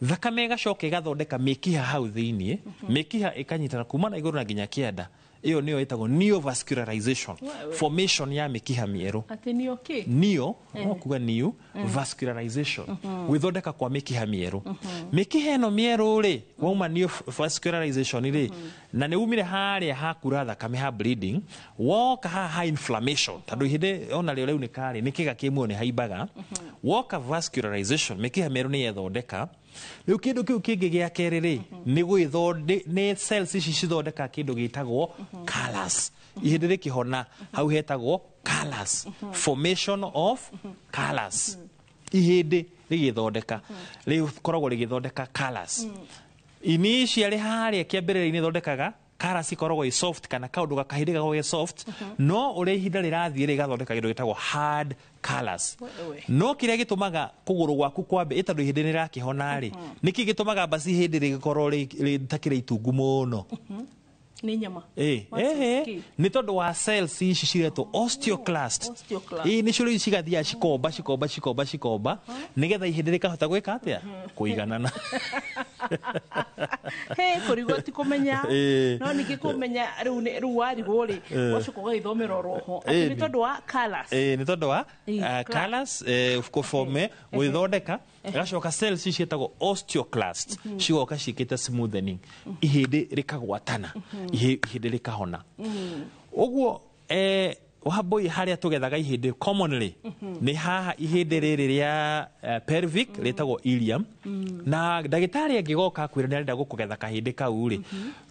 Thakame ĩgacoka ĩgathondeka mĩkiha hau thĩinĩ, mĩkiha ĩkanyitana kuma na igũrũ na nginya kĩanda. Ĩyo nĩyo ĩtagwo neovascularization, formation ya mĩkiha mĩerũ. Atĩ nĩo kĩ? Neo, no kuga new vascularization, gwĩthondeka kwa mĩkiha mĩerũ. Mĩkiha ĩno mĩerũ rĩ, wauma neo vascularization rĩ, na nĩ umire harĩa hakura thakame ha bleeding, woka haha ha inflammation, tondũ ihĩndĩ ona rĩo rĩaunĩka rĩ, nĩ kĩga kĩ muoyo nĩ haimbaga. Woka vascularization, mĩkiha mĩerũ nĩ yethondeka. Rĩu kĩndũ kĩu kĩngĩ gĩa kerĩ rĩ, nĩ nĩ cells ici cithondeka kĩndũ gĩtagwo callus. Ihĩndĩ rĩkĩhona hau hetagwo callus, formation of callus. Ihĩndĩ rĩgĩthondeka rĩkoragwo rĩgĩthondeka callus. Initially harĩa kĩambĩrĩria-inĩ ĩthondekaga callus ikoragwo ĩ soft, kana kaũndũ gakahĩndĩ gakoragwo ge soft, no ũrĩa ihinda rĩrathiĩ rĩgathondeka kĩndũ gĩtagwo hard callus. Wewe. No kĩrĩa gĩtũmaga kũgũrũ gwaku kwambe ĩ tondũ ihĩndĩ nĩrĩrakĩhona rĩ, nĩkĩ gĩtũmaga basi ihĩndĩ rĩgĩkorwo rĩtakĩrĩ itungu mũno? Nĩ nyama. Ĩ What is key? Nĩ tondũ wa cells ici ciretwo osteoclast. Osteoclast. Ĩ nĩcio rĩu cigathiaga cikomba cikomba cikomba cikomba nĩgetha ihĩndĩ rĩkahota gwĩka atĩa? Kũiganana. He kũrigwo ti kũmenya. No ningĩ kũmenya rĩu rĩu warigwo rĩ, ũgacoka ũgagĩthomera oroho atĩ nĩ tondũ wa callus. Ĩ nĩ tondũ wa callus. Callus kũbome gwĩthondeka, gacoka cells ici ciĩtagwo osteoclast cigoka ciĩkĩte smoothening, ihĩndĩ rĩkagwatana, ihĩndĩ rĩkahona. Ũguo Wambui, harĩa tũgethaga ihĩndĩ commonly nĩ haha ihĩndĩ rĩrĩ rĩa pelvic rĩtagwo ilium. Na ndagĩtarĩ angĩgoka akwĩra nĩ arenda gũkũgetha kahĩndĩ kau rĩ,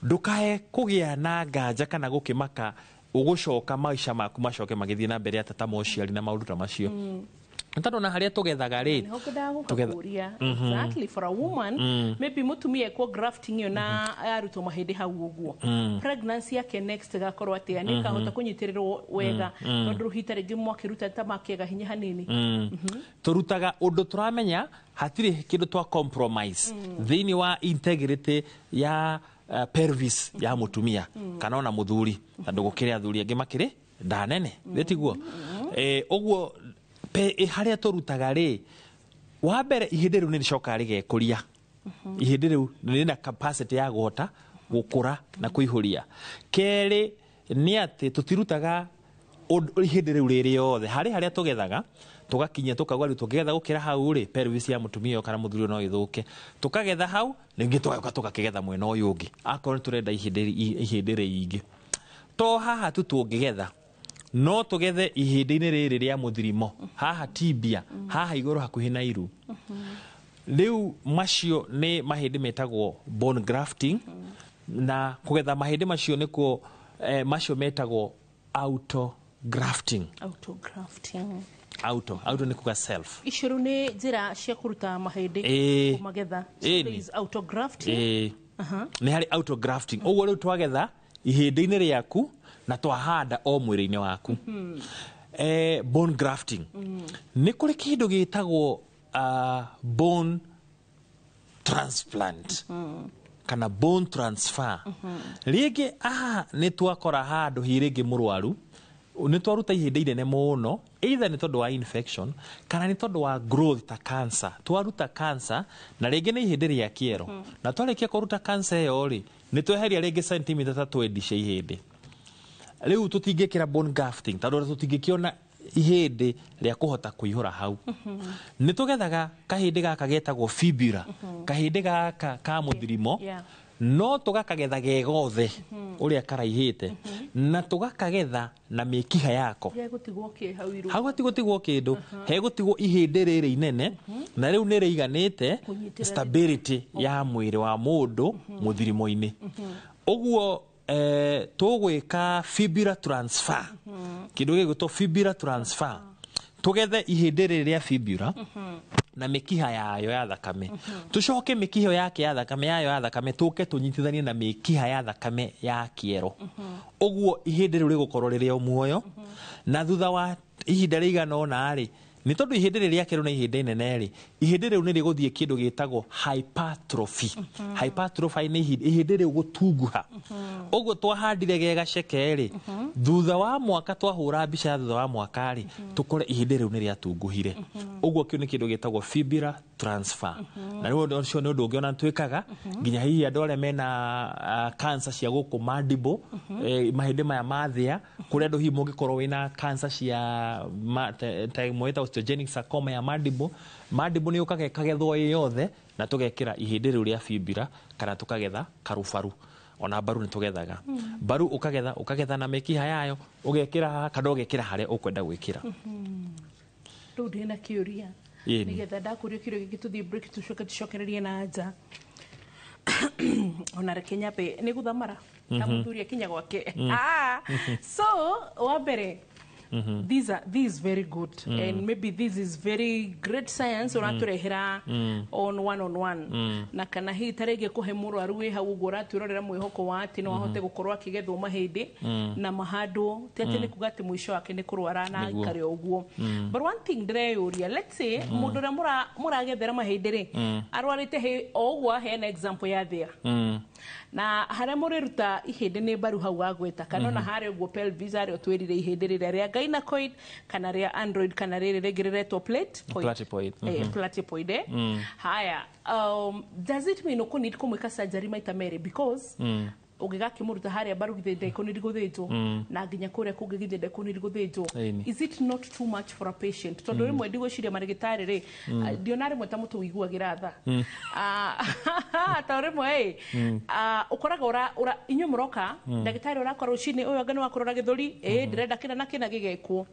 ndũkae kũgĩa na nganja kana gũkĩmaka ũgũcoka maica maku macoke magĩthiĩ na mbere atata ma ũciari na maũndũ ta macio. Nĩ tondũ na harĩa tũgethaga rĩ, Nĩho ngwendaga gũkakũria exactly, for a woman, maybe mũtumia ekwo grafting ĩyo na arutwo mahĩndĩ hau ũguo, pregnancy yake next ĩgakorwo atĩa? Nĩ ĩkahota kũnyitĩrĩrwo wega, tondũ rũhita rĩngĩ mwakĩruta ta makĩaga hinya hanini? Tũrutaga ũndũ tũramenya hatirĩ kĩndũ twa compromise thĩinĩ wa integrity ya pelvis ya mũtumia kana ona mũthuri, tondũ gũkĩrĩ athuri angĩ makĩrĩ nda nene, gĩtiguo? Ũguo harĩa tũrutaga rĩ, wa mbere ihĩndĩ rĩu nĩ rĩcokaga rĩgekũria. Ihĩndĩ rĩu rĩna capacity ya kũhota gũkũra na kũihũria. Kerĩ nĩ atĩ tũtirutaga ihĩndĩ rĩu rĩ rĩothe. Harĩ harĩa tũgethaga tũgakinyia, tũkauga rĩu tũngĩgetha gũkĩra hau rĩ, pelvis ya mũtumia ũyũ kana mũthuri ũyũ no ĩthũke. Tũkagetha hau, rĩngĩ tũgauka tũgakĩgetha mwena ũyũ ũngĩ akorwo nĩ tũrenda ihĩndĩ rĩingĩ. To haha tu tũngĩgetha, no tũgethe ihĩndĩ-inĩ rĩrĩ rĩa mũthirimo haha tibia, haha igũrũ hakuhĩ na iru. Rĩu macio nĩ mahĩndĩ metagwo bone grafting, na kũgetha mahĩndĩ macio nĩkuo macio metagwo autografting. Autografting. Auto nĩ kuga self. Icio rĩu nĩ njĩra cia kũruta mahĩndĩ, kũmagetha. So there is autografting. Nĩ harĩ autografting. Ũguo rĩu twagetha ihĩndĩ-inĩ rĩaku na twahanda o mwĩrĩ-inĩ waku. Bone grafting, nĩ kũrĩ kĩndũ gĩtagwo bone transplant kana bone transfer. Rĩngĩ aha nĩ twakora handũ hi rĩngĩ mũrwaru nĩ twaruta ihĩndĩ inene mũno, either nĩ tondũ wa infection kana nĩ tondũ wa growth ta cancer. Twaruta cancer na rĩngĩ nĩ ihĩndĩ rĩa kĩero, na twarĩkia kũruta cancer ĩyo rĩ, nĩ tweheria rĩngĩ centimeter ta 20 cia ihĩndĩ. Rĩu tũtingĩkĩra bone grafting tondũ tũtingĩkĩona ihĩndĩ rĩa kũhota kũihũra hau. Nĩ tũgethaga kahĩndĩ gaka getagwo fibula, kahĩndĩ gaka ka mũthirimo. No tũgakagetha ge gothe ũrĩa karaihĩte na tũgakagetha na mĩkiha yako. Gegũtigwo kĩ hau iru? Hau hatigũtigwo kĩndũ, hegũtigwo ihĩndĩ rĩrĩ inene na rĩu nĩ rĩiganĩte Kũnyitĩrĩra. Stability ya mwĩrĩ wa mũndũ mũthirimo-inĩ. Ũguo tũgwĩka fibula transfer, kĩndũ gĩgwĩtwo fibula transfer, tũgethe ihĩndĩ rĩrĩ rĩa fibula na mĩkiha yayo ya thakame, tũcoke mĩkiha yake ya thakame yayo ya thakame tũke tũnyitithanie na mĩkiha ya thakame ya kĩero. Ũguo ihĩndĩ rĩu rĩgũkorwo rĩrĩ o muoyo, na thutha wa ihinda rĩigana ũna rĩ, nĩ tondũ ihĩndĩ rĩrĩ rĩa kĩero nĩ ihĩndĩ inene rĩ, ihĩndĩ rĩu nĩ rĩgũthiĩ kĩndũ gĩtagwo hypertrophy. Hypertrophy nĩ ihĩndĩ rĩu gũtunguha. Ũguo twahandire ge gaceke rĩ, thutha wa mwaka twahũra mbica ya thutha wa mwaka rĩ, tũkore ihĩndĩ rĩu nĩ rĩatunguhire. Ũguo kĩu nĩ kĩndũ gĩtagwo fibula transfer. Na rĩu ũndũ ũcio nĩ ũndũ ũngĩ ona twĩkaga nginya hihi andũ arĩa mena cancer cia gũkũ mandible, mahĩndĩ maya ma thĩa, kũrĩa andũ hihi mũngĩkorwo wĩna cancer cia ta ĩmwe ĩtagwo osteogenic sarcoma ya mandible. Mandible nĩ yũkaga ĩkagethwo ĩ yothe na tũgekĩra ihĩndĩ rĩu rĩa fibula, kana tũkagetha karubaru. Ona mbaru nĩ tũgethaga mbaru, ũkagetha na mĩkiha yayo, ũgekĩra haha kana ũgekĩra harĩa ũkwenda gwĩkĩra. Rĩu ndĩna kĩũria. Ĩni. Nĩgetha ndakũria kĩũria gĩkĩ tũthiĩ break, tũcoke tũcokererie na nja. Ona reke nyambe nĩ gũthamara na mũthuri akinya gwake. So wa mbere, these are this is very good and maybe this is very great science ũratũrehera on one on one, na kana hihi ta rĩngĩ kũhe mũrwaru wĩ hau ũguo ũratwĩrorera mwĩhoko wa atĩ no ahote gũkorwo akĩgethwo mahĩndĩ na mahandwo, ti atĩ nĩ kuga atĩ mũico wake nĩ kũrwara na Nĩguo. aikare o ũguo. But one thing ndĩreyũria, let's say mũndũ ũrĩa mũragethera mahĩndĩ rĩ, arwarĩte o ũguo aheana example ya thĩa, na harĩa mũrĩruta ihĩndĩ nĩ mbaru hau wagweta, kana ona harĩa ũguo pelvis harĩa ũtwĩrire ihĩndĩ rĩrĩa rĩa gynecoid kana rĩa android kana rĩrĩ rĩngĩ rĩretwo plate Platypoid. Platypoid. Haya, does it mean ũkũneed kũmwĩka surgery maita merĩ? Because ũngĩgakĩmũruta harĩa mbaru githĩ ndekũnidi gũthĩnjwo, na nginya kũrĩa kũngĩ githĩ ndekũnidi gũthĩnjwo? Ĩni. Is it not too much for a patient? Tondũ rĩmwe ndigwĩciria marĩgĩtarĩ rĩ, ndiona rĩmwe ta mũtũiguagĩra tha. Tondũ rĩmwe ĩ, ũkoraga inyuĩ mũroka, ndagĩtarĩ ũrakora rũcinĩ ũyũ anga nĩ wakũrora gĩthũri, ĩ ndĩrenda kĩna na kĩna gĩgekwo,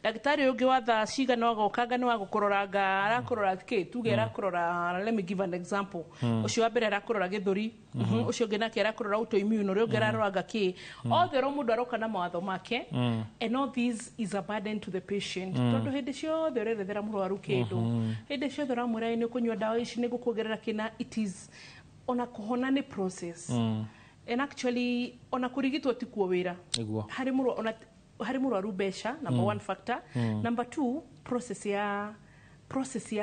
ndagĩtarĩ ũyũ ũngĩ wa thaa cigana agoka anga nĩ wa gũkũrora, anga arakũrora kĩ, tuge arakũrora, let me give an example, ũcio wa mbere arakũrora gĩthũri, ũcio ũngĩ nake arakũrora autoimmune, ũrĩa ũngĩ ararora anga kĩ. Othe ro mũndũ aroka na mawatho make, and all this is a burden to the patient, tondũ hĩndĩ ciothe ũrerethera mũrwaru kĩndũ, hĩndĩ ciothe ũramwĩra nĩ ũkũnyua ndawa ici nĩ gũkuongerera kĩna. It is ona kũhona nĩ process, and actually ona kũrigitwo ti kuo wĩra. Nĩguo. Harĩ mũrwa ona harĩ mũrwaru mbeca, number one factor. Number two, process ya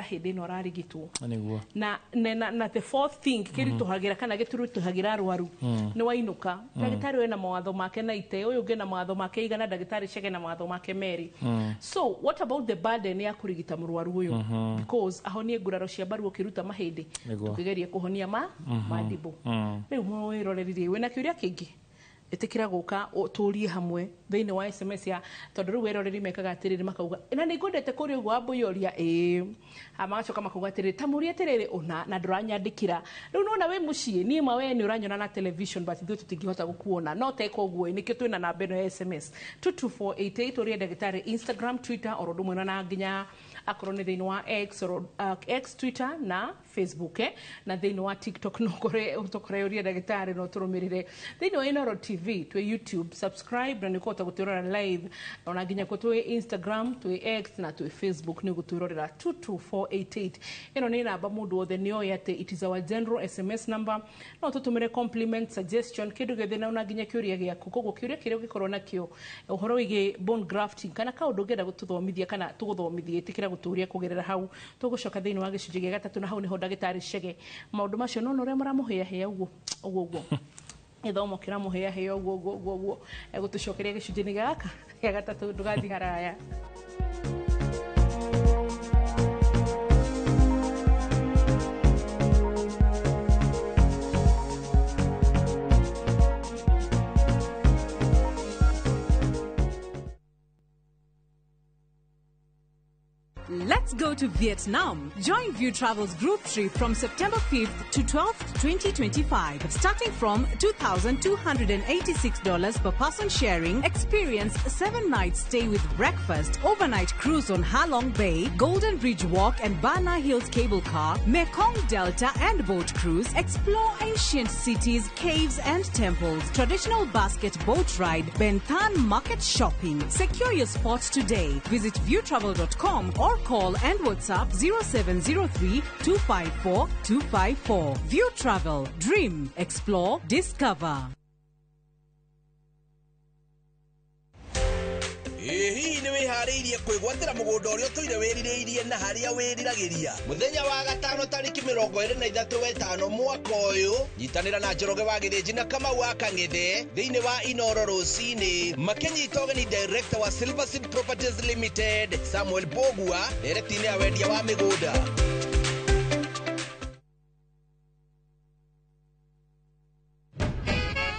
hĩndĩ ĩno ararigitwo. Nĩguo. Na the fourth thing kĩritũhagĩra kana gĩtũritũhagĩra arwaru nĩ wainũka, ndagĩtarĩ ũyũ ena mawatho make na ite ũyũ ũngĩ na mawatho make igana, ndagĩtarĩ Chege na mawatho make merĩ. So what about the burden ya kũrigita mũrwaru ũyũ? Because ahonie nguraro cia mbaru ũkĩruta mahĩndĩ, Nĩguo. tũkĩgeria kũhonia ma mandible. Rĩu mwĩroreri wĩna kĩũria kĩngĩ, ĩtĩkĩra gũka tũrie hamwe thĩinĩ wa SMS ya, tondũ rĩu eroreri mekaga atĩrĩrĩ, makauga na nĩ ngwendete kũrĩa ũguo wambũyũria ĩĩ. Magacoka makauga atĩrĩrĩ, ta mũrie atĩrĩrĩ ũna na ndũranyandĩkĩra. Rĩu nona wĩ mũciĩ, niĩ ma we nĩ ũranyona na television, but ithuĩ tũtingĩhota gũkuona no teka ũguo. Ĩ, nĩkĩo twĩna namba ĩno ya SMS 22488, ũrie ndagĩtarĩ Instagram, Twitter oro ũndũ ũmwe, na nginya akorwo nĩ thĩinĩ wa X oro, X, Twitter na Facebook, na thĩinĩ wa TikTok no kore ũtũkore ũrie ndagĩtarĩ no tũrũmĩrĩre thĩinĩ wa Inooro TV. Twĩ YouTube, subscribe na nĩ ũkũhota gũtwĩrora live, na ona nginya kuo twĩ Instagram, twĩ X na twĩ Facebook nĩ ũgũtwĩrorera. 22488 ĩno nĩ namba mũndũ wothe nĩ oĩ atĩ it is our general SMS number. No tũtũmĩre compliment, suggestion, kĩndũ gĩothe, na ona nginya kĩũria gĩaku. Koguo kĩũria kĩrĩa ũngĩkorwo nakĩo ũhoro wĩgiĩ bone grafting kana kaũndũ ũngĩenda gũtũthomithia kana tũgũthomithie, ĩtĩkĩra gũtũria kũgerera hau. Tũgũcoka thĩinĩ wa gĩcunjĩ gĩa gatatũ, na hau nĩho ndagĩtarĩ Chege maũndũ macio nona ũrĩa mũramũhĩahĩa ũguo ũguo ũguo, gĩthomo kĩramũhĩahĩa ũguo ũguo ũguo ũguo, egũtũcokeria gĩcunjĩ-inĩ gĩa gaka gĩa gatatũ. Ndũgathiĩ haraya. Let's Let's go to Vietnam. Join View Travel's group trip from September 5th to 12th, 2025, starting from $2,286 per person sharing. Experience 7-night stay with breakfast, overnight cruise on Halong Bay, Golden Bridge Walk and Bana Hills Cable Car, Mekong Delta and boat cruise. Explore ancient cities, caves and temples, traditional basket boat ride, Ben Thanh market shopping. Secure your spot today. Visit viewtravel.com or call and WhatsApp 0703 254 254. View Travel. Dream, explore, discover. Ĩ hihi nĩ wĩharĩirie kwĩgwatĩra mũgũnda ũrĩa ũtũire wĩrirĩirie na harĩa wĩriragĩria? Mũthenya wa gatano tarĩki 23 wetano mwaka ũyũ, nyitanĩra na Njoroge wa Gĩthĩnji na Kamau wa Kang'ethe thĩinĩ wa Inoro rũcinĩ makĩnyita ũgeni director wa Silver Seed Properties Limited Samuel Bogua ndereti-inĩ ya wendia wa mĩgũnda.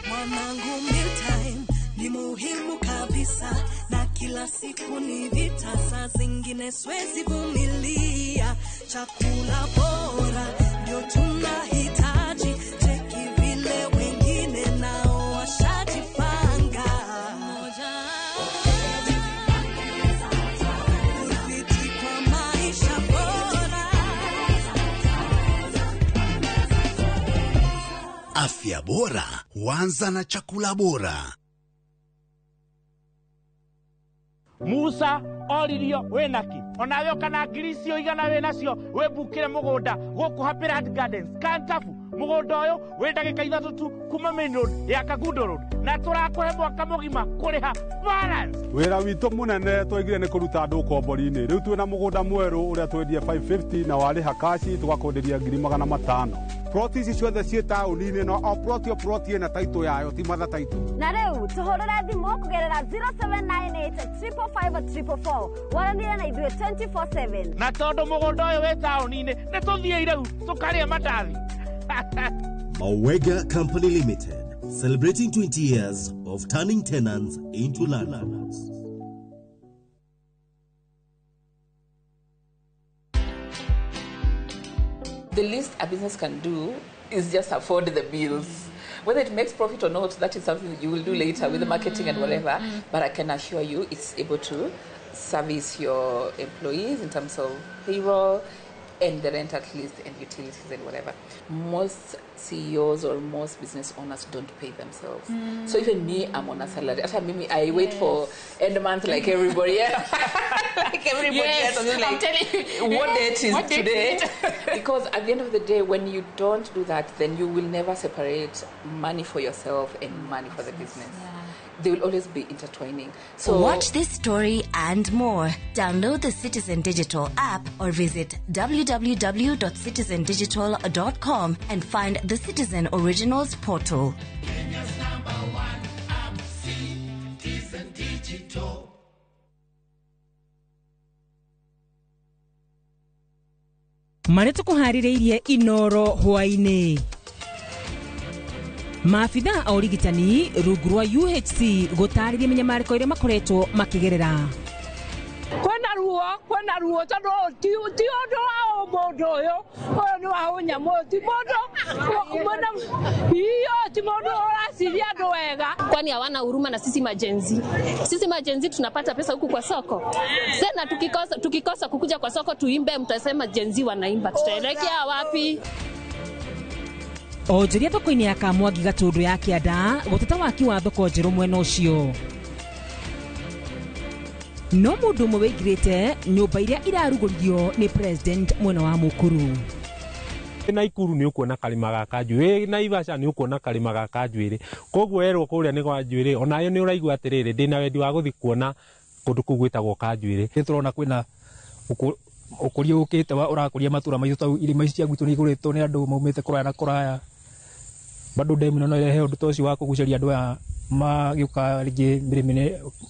Mwanangu, mealtime ni muhimu kabisa, na kila siku ni vita, saa zingine siwezi vumilia. Chakula bora ndio tunahitaji, cheki vile wengine nao washajipanga. Udhibiti kwa maisha bora. Afya bora huanza na chakula bora. Musa oririo wĩnaki onawe kana ngiri icio igana wĩnacio wĩmbukĩre mũgũnda gũkũ Happy Land Gardens Kantafu. Mũgũnda ũyũ wĩ ndagĩka 3 tu kuma main road ya Kangundo Road, na tũrakũhe mwaka mũgima kũrĩha balance. Wĩra witũ mũnene twaigire nĩ kũruta andũ ũkombori-inĩ. Rĩu twĩna mũgũnda mwerũ ũrĩa twendie 550 na warĩha kaci tũgakwenderia 500,000. Ploti ici ciothe ciĩ taũni-inĩ, no o ploti o ploti ĩna taitũ yayo, ti matha taitũ. Na rĩu tũhũrĩre thimũ kũgerera 0798 555 444 waranĩre na ithuĩ 24/7. Na tondũ mũgũnda ũyũ wĩ taũni-inĩ nĩ tũthiĩ rĩu tũkarĩe mandathi. Mawega Company Limited, celebrating 20 years of turning tenants into landlords. The least a business can do is just afford the bills. Whether it makes profit or not, that is something that you will do later with the marketing and whatever. But I can assure you it's able to service your employees in terms of payroll and the rent at least and utilities and whatever. Most CEOs or most business owners don't pay themselves. So even me, I'm on a salary. After me, I wait for end month like everybody else. Like everybody else. I'm just like, I'm telling you. What date is What date today? is it? Because at the end of the day, when you don't do that, then you will never separate money for yourself and money for the business. They will always be intertwining. So watch this story and more. Download the Citizen Digital app or visit www.citizendigital.com and find the Citizen Originals portal. Kenya's number one app, Citizen Digital. Marĩa tũkũharĩrĩirie Inoro hwaĩ-inĩ. Maabithaa a ũrigitani rungu rwa UHC gũtarĩria mĩnyamarĩko ĩrĩa makoretwo makĩgerera. Kwĩna ruo, kwĩna ruo tondũ ti ũndũ wa ũmũndũ ũyũ, ũyũ nĩ wa ũnyamũ ũyũ, ti mũndũ mwena iyo, ti mũndũ ũraciria andũ wega. Kwani hawana huruma na sisi majenzi? Sisi majenzi tunapata pesa huku kwa soko. Tena tukikosa kukuja kwa soko tuimbe, mtasema jenzi wanaimba, tutaelekea wapi? Onjoria thoko-inĩ ya Kamwangi Gatũndũ ya kĩanda gũteta waki wa thoko njerũ mwena ũcio. No mũndũ ũmwe wĩingĩrĩte nyũmba iria irarugũririo nĩ president mwena wa Mukuru. Naikuru nĩ ũkuona karĩma ga Kanjuĩrĩ, Naivasha nĩ ũkuona karĩma ga Kanjuĩrĩ, koguo werwo kũrĩa nĩ kwa Njuĩrĩ, onayo nĩ ũraigua atĩrĩrĩ, ndĩna wendi wa gũthiĩ kuona kũndũ kũu gwĩtagwo Kanjuĩrĩ. Nĩ tũrona kwĩna ũkũria ũkĩte ũrakũria matũra maitũ, tau irĩma ici cia gwitũ nĩ igũrĩtwo nĩ andũ maumĩte kũraya na kũraya. Bado demu ĩno no ĩrehe ũndũ ta ũcio wa kũgucĩrĩria andũ aya magĩũka rĩngĩ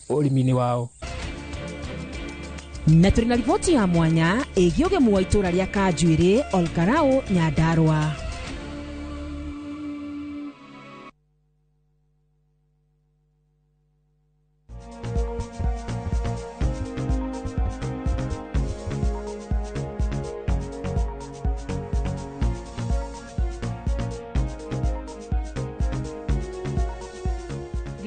ũrĩmi-inĩ wao. Na tũrĩ na riboti ya mwanya ĩgiĩ ũgemu wa itũra rĩa Kanjuĩrĩ, Olkarau, Nyandarua.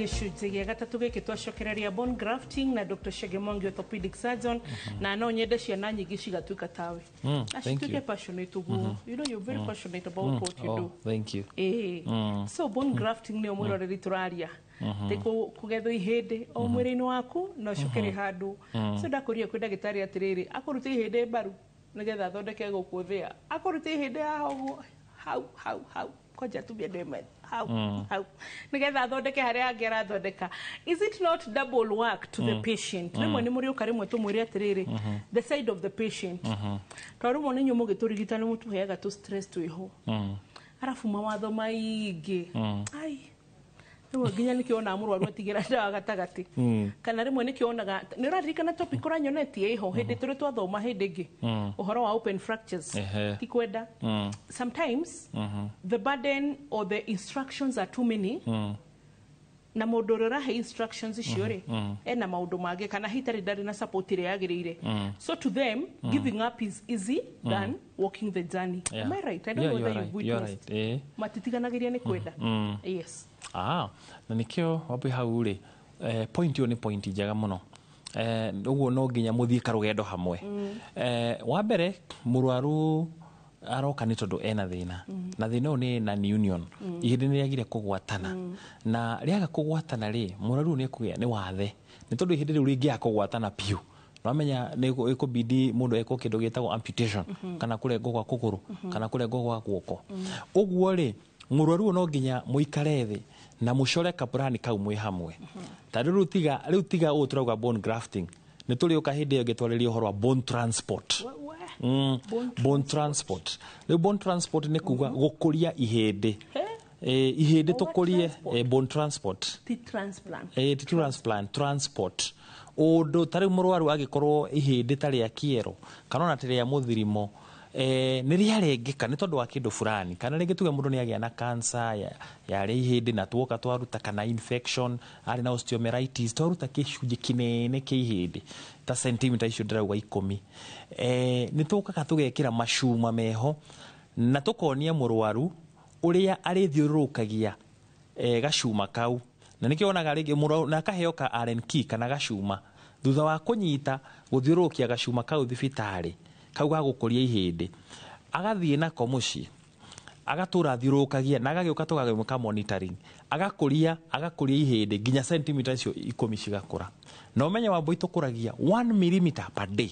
Gĩcunjĩ gĩa gatatũ gĩkĩ twacokereria bone grafting na Dr. Chege Mwangi, orthopedic surgeon, na no nyende ciana nyingĩ cigatuĩka tawe na Thank cituĩke you. passionate ũguo. You know you're very passionate about what you do. Thank you. Ĩĩ. So bone grafting nĩyo mwĩroreri tũraria, tĩ kũgethwo ihĩndĩ o mwĩrĩ-inĩ waku na ũcokere handũ. So ndakũria kwĩ ndagĩtarĩ atĩrĩrĩ, akũrute ihĩndĩ mbaru nĩgetha athondeke gũkũ thĩa, akũrute ihĩndĩ haha ũguo, hau hau hau, kwanja atumia ndĩme hau, hau, nĩgetha athondeke harĩa angĩ arathondeka. Is it not double work to the patient? Rĩmwe nĩ mũrĩũka, rĩmwe tũmwĩre atĩrĩrĩ, the side of the patient, tondũ rĩmwe nĩ inyuĩ mũgĩtũrigita nĩ mũtũheaga tũ stress twĩho, arabu mawatho maingĩ. Ai, rĩmwe nginya nĩkĩo mũrwaru atigĩra ndawa gatagatĩ, kana rĩmwe nĩkĩo onaga nĩ ũraririkana topic ũranyonetie ĩho hĩndĩ tũrĩ twathoma hĩndĩ ĩngĩ, ũhoro wa open fractures, ti kwenda. Sometimes the burden or the instructions are too many, na mũndũ ũrĩa ũrahe instructions icio rĩ, ena maũndũ mangĩ, kana hitarĩ ndarĩ na support ĩrĩa yagĩrĩire. So to them, giving up is easy than walking the journey. Am I right? I don't Yeah, know you whether are you've right. You are witnessed. right. Matitiganagĩria nĩ kwenda. Yes. Ah, na nikio wambui hau rĩ, point ĩyo nĩ point njega mũno. Ũguo no nginya mũthiĩ karũgendo hamwe. Wa mbere, mũrwaru aroka nĩ tondũ ena thĩna, na thĩna ũyũ nĩ non union, ihĩndĩ nĩ rĩagire kũgwatana, na rĩaga kũgwatana rĩ, mũrwaru ũyũ nĩ ekũgĩa nĩ wathe, nĩ tondũ ihĩndĩ rĩu rĩngĩaga kũgwatana biũ, nwamenya nĩ ĩkũbidi mũndũ ekwo kĩndũ gĩtagwo amputation, kana kũrengwo gwa kũgũrũ, kana kũrengwo gwa guoko. Ũguo rĩ, mũrwaru ũyũ no nginya mũikare thĩ na mũcore kapurani kau mwĩ hamwe. Ta rĩu tiga, rĩu tiga ũũ tũrauga bone grafting, nĩ tũrĩũka hĩndĩ ĩyo ĩngĩ twarĩrie ũhoro wa bone transport. Bone transport. Rĩu bone transport nĩ kuga gũkũria ihĩndĩ. Ihĩndĩ tũkũrie, bone transport. Ti transplant? Ti transplant, transport. Ũndũ ta rĩu mũrwaru angĩkorwo ihĩndĩ ta rĩa kĩero kana ona ta rĩa mũthirimo nĩ rĩarengeka nĩ tondũ wa kĩndũ fulani, kana rĩngĩ tuge mũndũ nĩ agĩa na cancer yarĩa ihĩndĩ na tuoka twaruta, kana infection, arĩ na osteomyelitis, twaruta gĩcunjĩ kĩnene kĩa ihĩndĩ ta sentimita icio ndĩrauga 10, nĩ tũkaga tũgekĩra macuma meho na tũkonia mũrwaru ũrĩa arĩthiũrũrũkagia gacuma kau, na nĩkĩo wonaga rĩngĩ mũrwaru na akaheo ka Allen key kana gacuma, thutha wa kũnyita gũthiũrũrũkia gacuma kau thibitarĩ kau ga gũkũria ihĩndĩ, agathiĩ nako mũciĩ, agatũra athiũrũrũkagia, na agagĩũka tũgagĩmwĩka monitoring, agakũria agakũria ihĩndĩ nginya sentimita icio 10 cigakũra. Na ũmenye wambui tũkũragia 1 millimeter per day.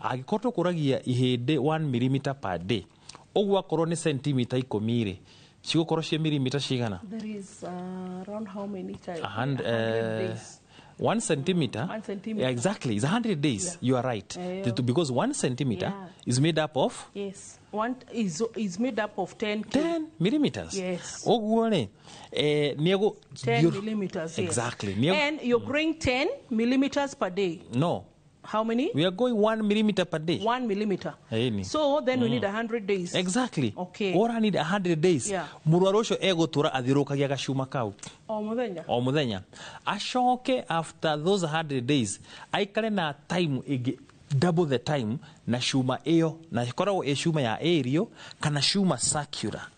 Angĩkorwo tũkũragia ihĩndĩ 1 millimeter per day, ũguo akorwo nĩ sentimita 10 rĩ, cigũkorwo ciĩ milimita cigana? There is around how many times? A hundred, days. 1 centimeter. 1 centimeter. Yeah, exactly, it's 100 days. You are right. Because 1 centimeter is made up of Yes, one is made up of 10 10 millimeters. Yes. Ũguo rĩ, nĩ 10 millimeters, yes. Exactly. And you're growing 10 millimeters per day? No. How many? We are going 1 millimeter per day. 1 millimeter. Ĩni. So then we need 100 days. Exactly. Okay. Ora need 100 days. Mũrwaru ũcio egũtũra athiũrũrũkagia gacuma kau O mũthenya. O mũthenya, acoke after those 100 days aikare na time ĩngĩ, double the time, na cuma ĩyo, na ĩkoragwo ĩ cuma ya aerial kana cuma circular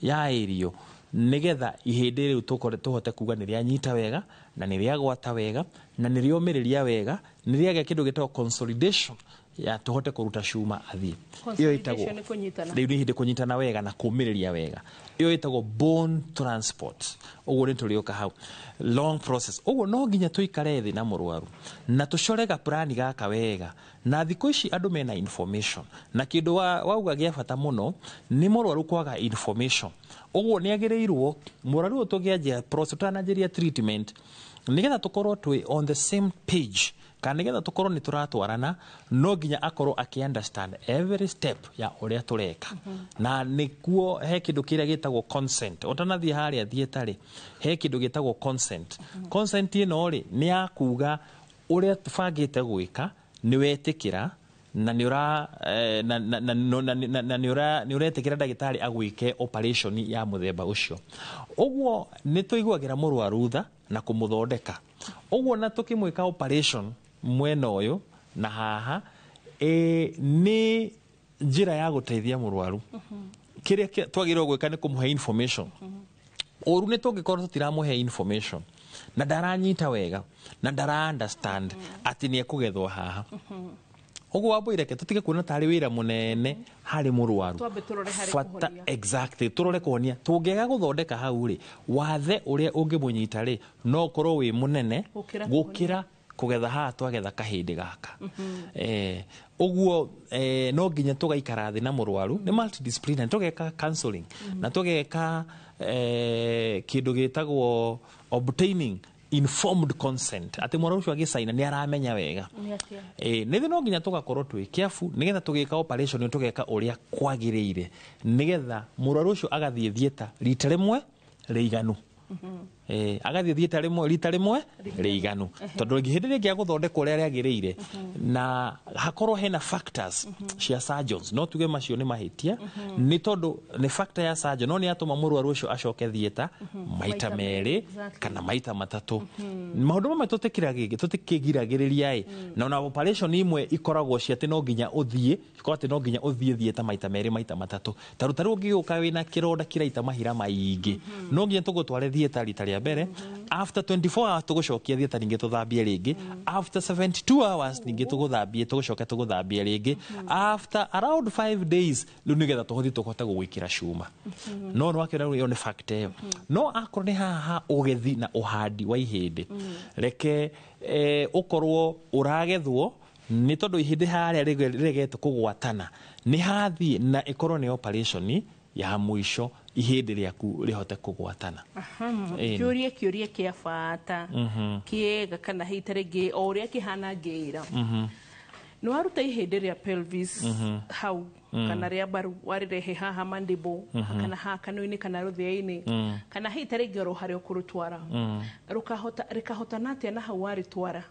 ya aerial, nigetha ihĩndĩ rĩu tũhote kuga nĩ rĩanyita wega na nĩ rĩagwata wega na nĩ rĩomĩrĩria wega, nĩ rĩagĩa kĩndũ gĩtagwo consolidation, ya tũhote kũruta cuma athiĩ. Ĩyo ĩtagwo Consolidation nĩ kũnyitana. Rĩu nĩ ihĩndĩ kũnyitana wega na kũmĩrĩria wega. Ĩyo ĩtagwo bone transport. Ũguo nĩ tũrĩũka hau, long process. Ũguo no nginya tũikare thĩ na mũrwaru na tũcore gaplani gaka wega. Na thikũ ici andũ mena information, na kĩndũ wauga gĩa bata mũno nĩ mũrwaru kwaga information. Ũguo nĩ agĩrĩirwo mũrwaru ũyũ tũngĩanjia process, tũtananjĩria treatment, nĩgetha tũkorwo twĩ on the same page, kana nĩgetha tũkorwo nĩ tũratwarana, no nginya akorwo akĩ understand every step ya ũrĩa tũreka. Na nĩkuo he kĩndũ kĩrĩa gĩtagwo consent. Ũtanathiĩ harĩa theatre, he kĩndũ gĩtagwo consent. Consent ĩno rĩ, nĩ ya kuga ũrĩa tũbangĩte gwĩka nĩ wetĩkĩra, na nĩ ũra na na na na na na nĩ ũra nĩ ũretĩkĩra ndagĩtarĩ agwĩke operation ya mũthemba ũcio. Ũguo nĩ tũiguagĩra mũrwaru tha na kũmũthondeka ũguo, na tũkĩmwĩka operation mwena ũyũ na haha, nĩ njĩra ya gũteithia mũrwaru. Kĩrĩa twagĩrĩirwo gwĩka nĩ kũmũhe information. Ũru nĩ tũngĩkorwo tũtiramũhe information. Na ndaranyita wega na ndara understand atĩ nĩ ekũgethwo haha. Ũguo wambũire tũtige kuona tarĩ wĩra mũnene harĩ mũrwaru. Twambe tũrore harĩ Bata kũhonia. Exactly, tũrore kũhonia. Tũngĩaga gũthondeka hau rĩ, wathe ũrĩa ũngĩmũnyita rĩ, no ũkorwo wĩ mũnene gũkĩra gũkĩra kũgetha haha twagetha kahĩndĩ gaka. Ũguo no nginya tũgaikara thĩ na mũrwaru, nĩ multidisciplinary, tũgeka counseling na tũgeka kĩndũ gĩtagwo obtaining informed consent, atĩ mũrwaru ũcio agĩcaina nĩ aramenya wega. Nĩ atĩa? Nĩ no nginya tũgakorwo twĩ careful nĩgetha tũgĩka operation tũgeka ũrĩa kwagĩrĩire, nĩgetha mũrwaru ũcio agathiĩ theatre rita rĩmwe rĩiganu. Agathiĩ theatre rĩmwe rita rĩmwe rĩiganu, tondũ hĩndĩ ĩrĩa ĩngĩ agũthondekwo ũrĩa rĩagĩrĩire na hakorwo hena factors cia surgeons, no tuge macio nĩ mahĩtia, nĩ tondũ nĩ factor ya surgeon no nĩ atũma mũrwaru ũcio acoke theatre maita merĩ kana maita matatũ. Maũndũ mamwe tũtikĩgiragĩrĩria ĩ, na ona operation imwe ikoragwo cia atĩ no nginya ũthiĩ, ikoragwo atĩ no nginya ũthiĩ theatre maita merĩ maita matatũ. Ta rĩu ũngĩgĩũka wĩna kĩronda kĩraita mahira maingĩ, no nginya tũgũtware theatre rita rĩa mbere, after 24 hours tũgũcokia theatre ningĩ tũthambie rĩngĩ, after 72 hours ningĩ tũgũthambie, tũgũcoke tũgũthambie rĩngĩ, after around 5 days rĩu nĩgetha tũhothe tũhote gũgwĩkĩra cuma. No nĩwakĩona rĩu ĩyo nĩ fact ĩyo. No akorwo nĩ haha ũgethi na ũhandi wa ihĩndĩ, reke ũkorwo ũragethwo nĩ tondũ ihĩndĩ harĩa rĩregete kũgwatana nĩ hathiĩ na ĩkorwo nĩ operation ya mũico ihĩndĩ rĩaku rĩhote kũgwatana. Ĩni. Kĩũria kĩũria kĩa bata kĩega kana hihi ta rĩngĩ o ũrĩa kĩhana ngĩira, nĩ waruta ihĩndĩ rĩa pelvis hau kana rĩa mbaru, warĩrehe haha mandible kana haha kanua-inĩ kana rũthĩa-inĩ kana hihi ta rĩngĩ oro harĩa ũkũrũtwara, rũkahota rĩkahotana atĩa na hau warĩtwara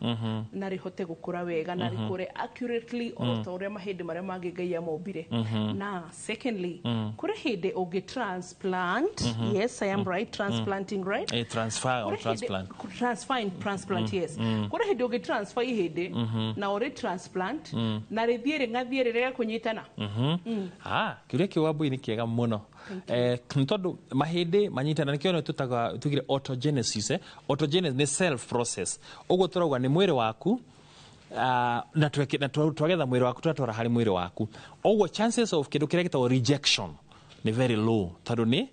na rĩhote gũkũra wega na rĩkũre accurately o ta ũrĩa mahĩndĩ marĩa mangĩ Ngai amombire? Na secondly, kũrĩ hĩndĩ ũngĩ transplant? Yes, I am right, transplanting, right? Transfer or Kũrĩ hĩndĩ- transplant. Transfer and transplant. Yes. Kũrĩ hĩndĩ ũngĩ transfer ihĩndĩ na ũrĩ transplant na rĩthiĩ rĩng'athiĩ rĩrege kũnyitana? Ah, kĩũria kĩu wambui nĩ kĩega mũno, nĩ tondũ mahĩndĩ manyitana nĩkĩo tũtaga tugire autogenesis. Autogenesis nĩ self process, ũguo tũrauga nĩ mwĩrĩ waku, na twagetha mwĩrĩ waku twatwara harĩ mwĩrĩ waku, ũguo chances of kĩndũ kĩrĩa gĩtagwo rejection nĩ very low, tondũ nĩ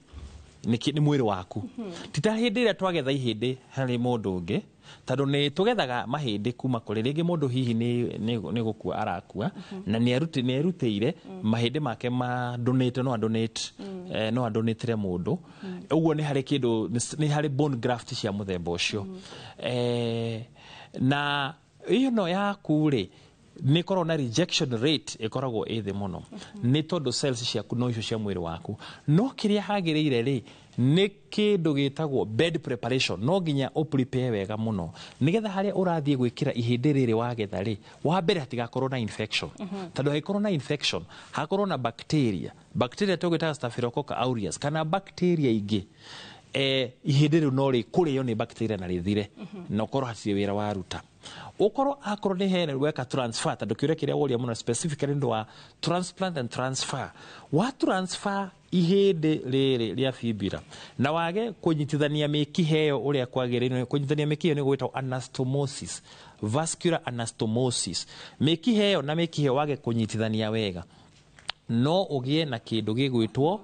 mwĩrĩ waku. Ti ta hĩndĩ ĩrĩa twagetha ihĩndĩ harĩ mũndũ ũngĩ, tondũ nĩ tũgethaga mahĩndĩ kuma kũrĩ rĩngĩ mũndũ hihi nĩ gũkua arakua na nĩ erutĩire mahĩndĩ make ma donate, no adonate, no adonatĩre mũndũ. Ũguo nĩ harĩ kĩndũ nĩ harĩ bone graft cia mũthemba ũcio. Na ĩno yaku rĩ, nĩ ĩkoragwo na rejection rate ĩkoragwo ĩ thĩ mũno, nĩ tondũ cells ciaku no icio cia mwĩrĩ waku. No kĩrĩa hagĩrĩire rĩ, nĩ kĩndũ gĩtagwo bed preparation. No nginya ũ prepare wega mũno nĩgetha harĩa ũrathiĩ gwĩkĩra ihĩndĩ rĩrĩ wagetha rĩ, wa mbere hatigakorwo na infection, tondũ hangĩkorwo na infection, hakorwo na bacteria, bacteria tũgĩtaga Staphylococcus aureus kana bacteria ingĩ, ihĩndĩ rĩu no rĩkũrĩo nĩ bacteria na rĩthire na ũkorwo hatirĩ wĩra waruta. Ũkorwo akorwo nĩ hena weka transfer, tondũ kĩũria kĩrĩa woria mũno specifically nĩ ũndũ wa transplant and transfer, wa transfer ihĩndĩ rĩrĩ rĩa fibula na wage kũnyitithania mĩkiha ĩyo ũrĩa kwagĩrĩire. Kũnyitithania mĩkiha ĩyo nĩ gwĩtagwo anastomosis, vascular anastomosis. Mĩkiha ĩyo na mĩkiha ĩyo wage kũnyitithania wega, no ũgĩe na kĩndũ gĩgwĩtwo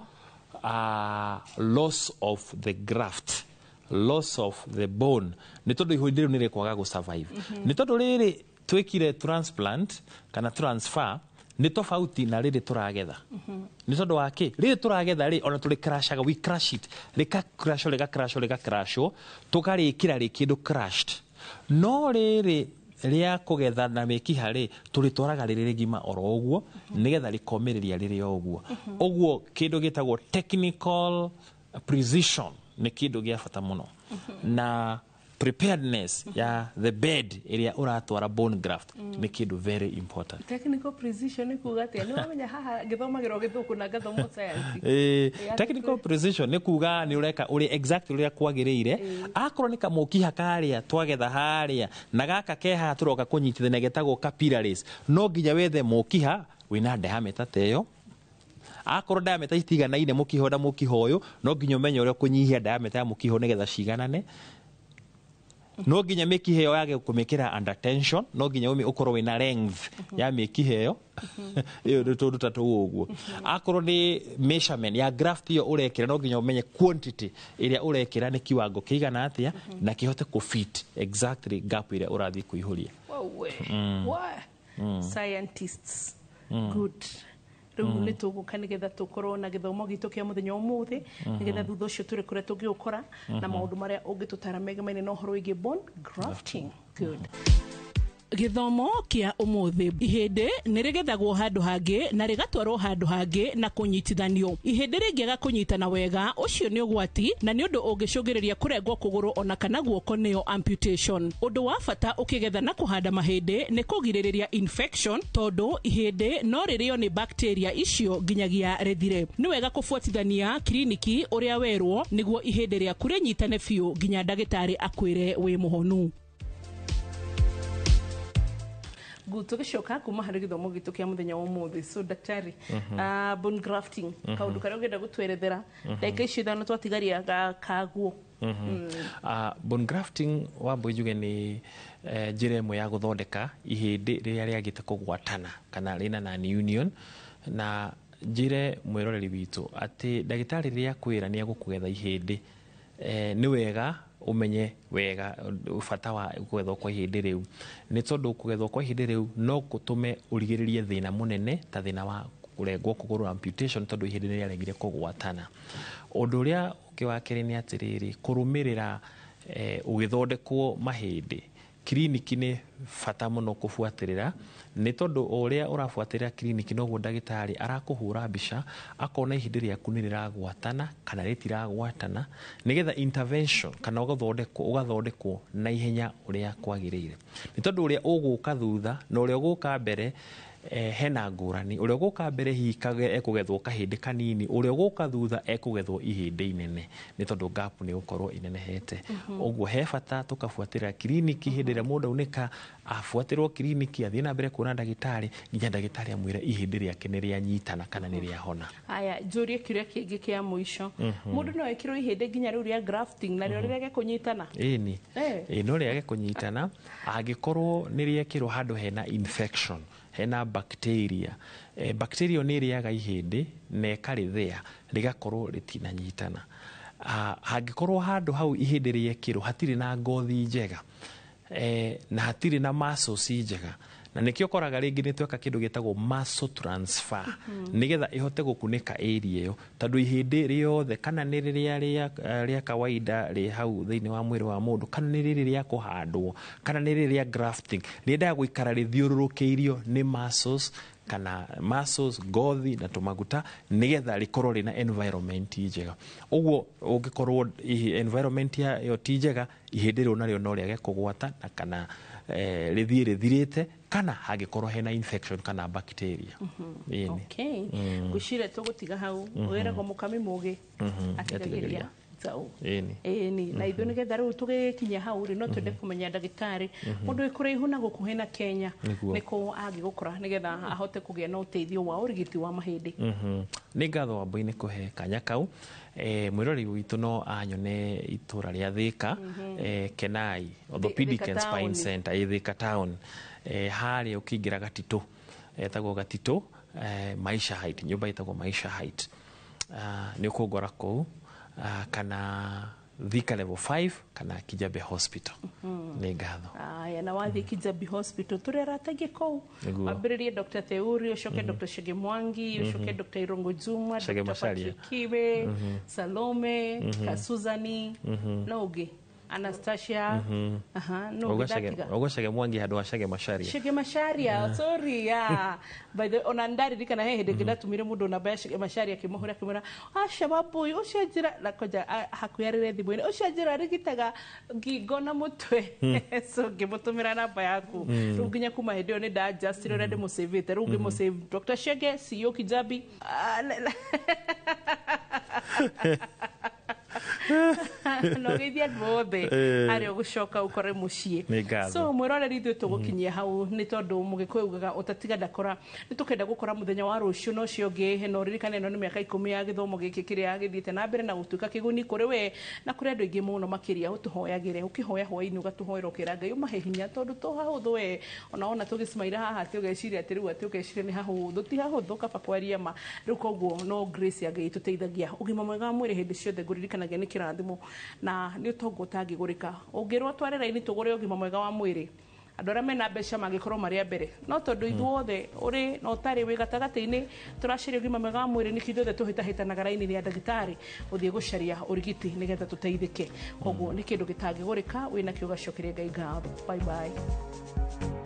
loss of the graft, loss of the bone, nĩ tondũ ihĩndĩ rĩu nĩ rĩkwaga gũ survive, nĩ tondũ rĩrĩ twĩkire transplant kana transfer nĩ tofauti na rĩrĩ tũragetha. Nĩ tondũ wa kĩ? Rĩrĩ tũragetha rĩ, ona tũrĩ crashaga, we crash it, rĩka crashwo, rĩga crashwo, rĩga crashwo, tũkarĩkĩra rĩ kĩndũ crashed. No rĩrĩ rĩa kũgetha na mĩkiha rĩ, tũrĩtwaraga rĩrĩ rĩgima oro ũguo nĩgetha rĩkomĩrĩria rĩrĩ o ũguo. Ũguo kĩndũ gĩtagwo technical precision nĩ kĩndũ gĩa bata mũno, na preparedness ya the bed ĩrĩa ũratwara bone graft nĩ kĩndũ very important. Technical precision nĩ kuga atĩa? Nĩ wamenya haha ngĩthomagĩra gĩthũngũ na ngathoma science. Technical precision nĩ kuga nĩ ũreka ũrĩa exactly ũrĩa kwagĩrĩire. Akorwo nĩ kamũkiha karĩa twagetha harĩa na gaka ke haha tũroka kũnyitithania getagwo capillaries, no nginya wethe mũkiha wĩna diameter ta ĩyo. Akorwo diameter itiganaine mũkiha na mũkiha ũyũ, no nginya ũmenye ũrĩa ũkũnyihia diameter ya mũkiha nĩgetha ciganane. No nginya mĩkiha ĩyo yage kũmĩkĩra under tension, no nginya ũkorwo wĩna length ya mĩkiha ĩyo. Ĩyo nĩ tũndũ ta tũu ũguo. Akorwo nĩ measurement ya graft ĩyo ũrekĩra, no nginya ũmenye quantity ĩrĩa ũrekĩra nĩ kiwango kĩigana atĩa na kĩhote kũ fit exactly gap ĩrĩa ũrathiĩ kũihũria. Wewe. Scientists. Good. Rĩu nĩ tũgũka nĩgetha tũkorwo na gĩthomo gitũ kĩa mũthenya ũmũthĩ, nĩgetha thutha ũcio tũrĩ kũrĩa tũngĩũkora na maũndũ marĩa ũngĩtũtara megemaine na ũhoro wĩgiĩ bone grafting. Good. Gĩthomo kĩa ũmũthĩ: ihĩndĩ nĩ rĩgethagwo handũ hangĩ na rĩgatwarwo handũ hangĩ na kũnyitithanio. Ihĩndĩ rĩngĩaga kũnyitana wega, ũcio nĩ ũgwati na nĩ ũndũ ũngĩcũngĩrĩria kũrengwo kũgũrũ ona kana guoko, nĩyo amputation. Ũndũ wa bata ũkĩgetha na kũhanda mahĩndĩ nĩ kũgirĩrĩria infection, tondũ ihĩndĩ no rĩrĩo nĩ bacteria icio nginyagia rĩthire. Nĩ wega kũbuatithania kiriniki ũrĩa werwo nĩguo ihĩndĩ rĩaku rĩnyitane biũ nginya ndagĩtarĩ akwĩre wĩ mũhonu. Tũgĩcoka kuma harĩ gĩthomo gitũ kĩa mũthenya wa ũmũthĩ, so daktari, bone grafting, kaũndũ karĩa ũngĩenda gũtwerethera ndagĩka icio 5 twatigaria kaguo. Bone grafting, wambo njuge nĩ njĩra ĩmwe ya gũthondeka ihĩndĩ rĩrĩa rĩagĩte kũgwatana kana rĩna non union. Na njĩre mwĩroreri witũ atĩ ndagĩtarĩ rĩrĩa akwĩra nĩ egũkũgetha ihĩndĩ, nĩ wega ũmenye wega bata wa kũgethwo kwa ihĩndĩ rĩu, nĩ tondũ kũgethwo kwa ihĩndĩ rĩu no gũtũme ũrigĩrĩrie thĩna mũnene ta thĩna wa kũrengwo kũgũrũ, amputation, tondũ ihĩndĩ nĩ rĩaregire kũgwatana. Ũndũ ũrĩa ũngĩ wa kerĩ nĩ atĩrĩrĩ, kũrũmĩrĩra ũgĩthondekwo mahĩndĩ kiriniki nĩ bata mũno kũbuatĩrĩra, nĩ tondũ o ũrĩa ũrabuatĩrĩra kiriniki noguo ndagĩtarĩ arakũhũra mbica akona ihĩndĩ rĩaku nĩ rĩragwatana kana rĩtiragwatana, nĩgetha intervention kana ũgathondekwo ũgathondekwo na ihenya ũrĩa kwagĩrĩire, nĩ tondũ ũrĩa ũgũka thutha na ũrĩa ũgũka mbere hena ngũrani. Ũrĩa ũgũka mbere hihi ekũgethwo kahĩndĩ kanini, ũrĩa ũgũka thutha ekũgethwo ihĩndĩ inene, nĩ tondũ gap nĩ gũkorwo inenehete. Ũguo he bata tũkabuatĩrĩra kiriniki hĩndĩ ĩrĩa mũndũ aunĩka, abuatĩrwo kiriniki, athiĩ na mbere kuona ndagĩtarĩ nginya ndagĩtarĩ amwĩre ihĩndĩ rĩake nĩ rĩanyitana kana nĩ rĩahona. Aya, njũrie kĩũria kĩngĩ kĩa mũico. Mũndũ no ekĩrwo ihĩndĩ nginya rĩu rĩa grafting narĩo rĩrege kũnyitana? Ĩni. Ĩ, no rĩage kũnyitana angĩkorwo nĩ rĩekĩrwo handũ hena infection, hena bacteria. Bacteria nĩ ĩrĩaga ihĩndĩ na ĩkarĩthĩa rĩgakorwo rĩtinanyitana. Hangĩkorwo handũ hau ihĩndĩ rĩekĩrwo hatirĩ na ngothi njega, na hatirĩ na muscles njega, na nĩkĩo ũkoraga rĩngĩ nĩ tweka kĩndũ gĩtagwo muscle transfer, nĩgetha ĩhote gũkunĩka area ĩyo, tondũ ihĩndĩ rĩothe, kana nĩ rĩrĩa rĩa kawaida rĩ hau thĩinĩ wa mwĩrĩ wa mũndũ, kana nĩ rĩrĩ rĩa kũhandwo, kana nĩ rĩrĩ rĩa grafting, rĩendaga gũikara rĩthiũrũrũkĩirio nĩ muscles, kana muscles, ngothi na tũmaguta, nĩgetha rĩkorwo rĩna environment njega. Ũguo ũngĩkorwo environment ĩyo ti njega, ihĩndĩ rĩu narĩo no rĩage kũgwata na kana rĩthiĩ rĩthirĩte, kana hangĩkorwo hena infection kana bacteria. Ĩni. Okay. Ngwĩciria tũgũtiga hau. Wĩragwo mũkami mũgĩ atigagĩria njaũ. Ĩni. Ĩni, na ithuĩ nĩgetha rĩu tũgĩkinya hau rĩ, no twende kũmenya ndagĩtarĩ, mũndũ wĩ kũraihu na gũkuhĩ na Kenya, nĩkũ angĩgũkora nĩgetha ahote kũgĩa na ũteithio wa ũrigiti wa mahĩndĩ? Nĩ ngatho Wambui nĩ kũhe kanya kau. Mwĩroreri witũ no anyone itũra rĩa Thĩka, Kenai Orthopedic Thika and Spine town. Center, ĩ Thĩka town, harĩa ũkĩingĩra Gatitũ, etagwo Gatitũ, Maisha Height, nyũmba ĩtagwo Maisha Height. Nĩ ũkũngora kũu, kana Thika level 5 kana Kijabe Hospital. Nĩ ngatho. Aya, na wathiĩ Kijabi Hospital, tũrĩ arata aingĩ kũu. Nĩguo. Wambĩrĩrie Dr. Theuri, ũcoke Dr. Shege Mwangi, ũcoke Dr. Irongo Juma, Shege Dr. Macharia. Patrick Kibe, Salome, Kasuzani, na ũngĩ Anastasia. Aha, no Ũguo ũngĩ Shege, ndatiga. ũguo Shege Mwangi handũ ha Shege Macharia. Shege Macharia, sorry, yeah. By the ona ndaririkana he hĩndĩ ĩngĩ ndatumire mũndũ namba ya Shege Macharia, akĩmũhũra akĩmwĩra aca wambui ũcio njĩra na kwanja hakuhĩ arĩre thimũ-inĩ, ũcio njĩra arigitaga ngingo na mũtwe. So ngĩmũtũmĩra namba yaku. Rĩu nginya kuma hĩndĩ ĩyo nĩ ndaadjustire ũrĩa ndĩmũsavĩte, rĩu ngĩmũsave Dr. Shege CEO Kijabi. Ah, Na ũgeithie andũ othe arĩa ũgũcoka ũkore mũciĩ. Nĩ ngatho. So mwĩroreri, ithuĩ tũgũkinyia hau nĩ tondũ mũgĩkũyũ ugaga ũtatiga ndakora. Nĩ tũkenda gũkora mũthenya wa rũciũ na ũcio ũngĩ. Na ũririkane ĩno nĩ mĩaka 10 ya gĩthomo gĩkĩ kĩrĩa gĩthiĩte na mbere na gũtuĩka kĩguni kũrĩ we na kũrĩ andũ aingĩ mũno makĩria. Ũtũhoyagĩre ũkĩhoya hwaĩ-inĩ, ũgatũhoera ũkĩra Ngai ũmahe hinya, tondũ to hahũthũ we ona wona tũgĩcimaira haha atĩ ũgeciria atĩ rĩu atĩ ũgeciria nĩ hahũthũ. Ti hahũthũ, kaba kwaria ma. Rĩu koguo no grace ya Ngai ĩtũteithagia. Ũgima mwega wa mwĩrĩ hĩndĩ ciothe ngũririkanagia nĩ kĩrathimo na nĩ ũtonga ũtangĩgũrĩka. Ũngĩrwo tware raini tũgũre ũgima mwega wa mwĩrĩ, andũ arĩa mena mbeca mangĩkorwo marĩ a mbere, no tondũ ithuothe ũrĩ na ũtarĩ wĩ gatagatĩ-inĩ tũracaria ũgima mwega wa mwĩrĩ, nĩkĩo ithuothe tũhĩtahĩtanaga raini-inĩ ya ndagĩtarĩ gũthiĩ gũcaria ũrigiti nĩgetha tũteithĩke. Koguo nĩ kĩndũ gĩtangĩgũrĩka, wĩnakĩo ũgacokeria Ngai ngatho. Bye bye.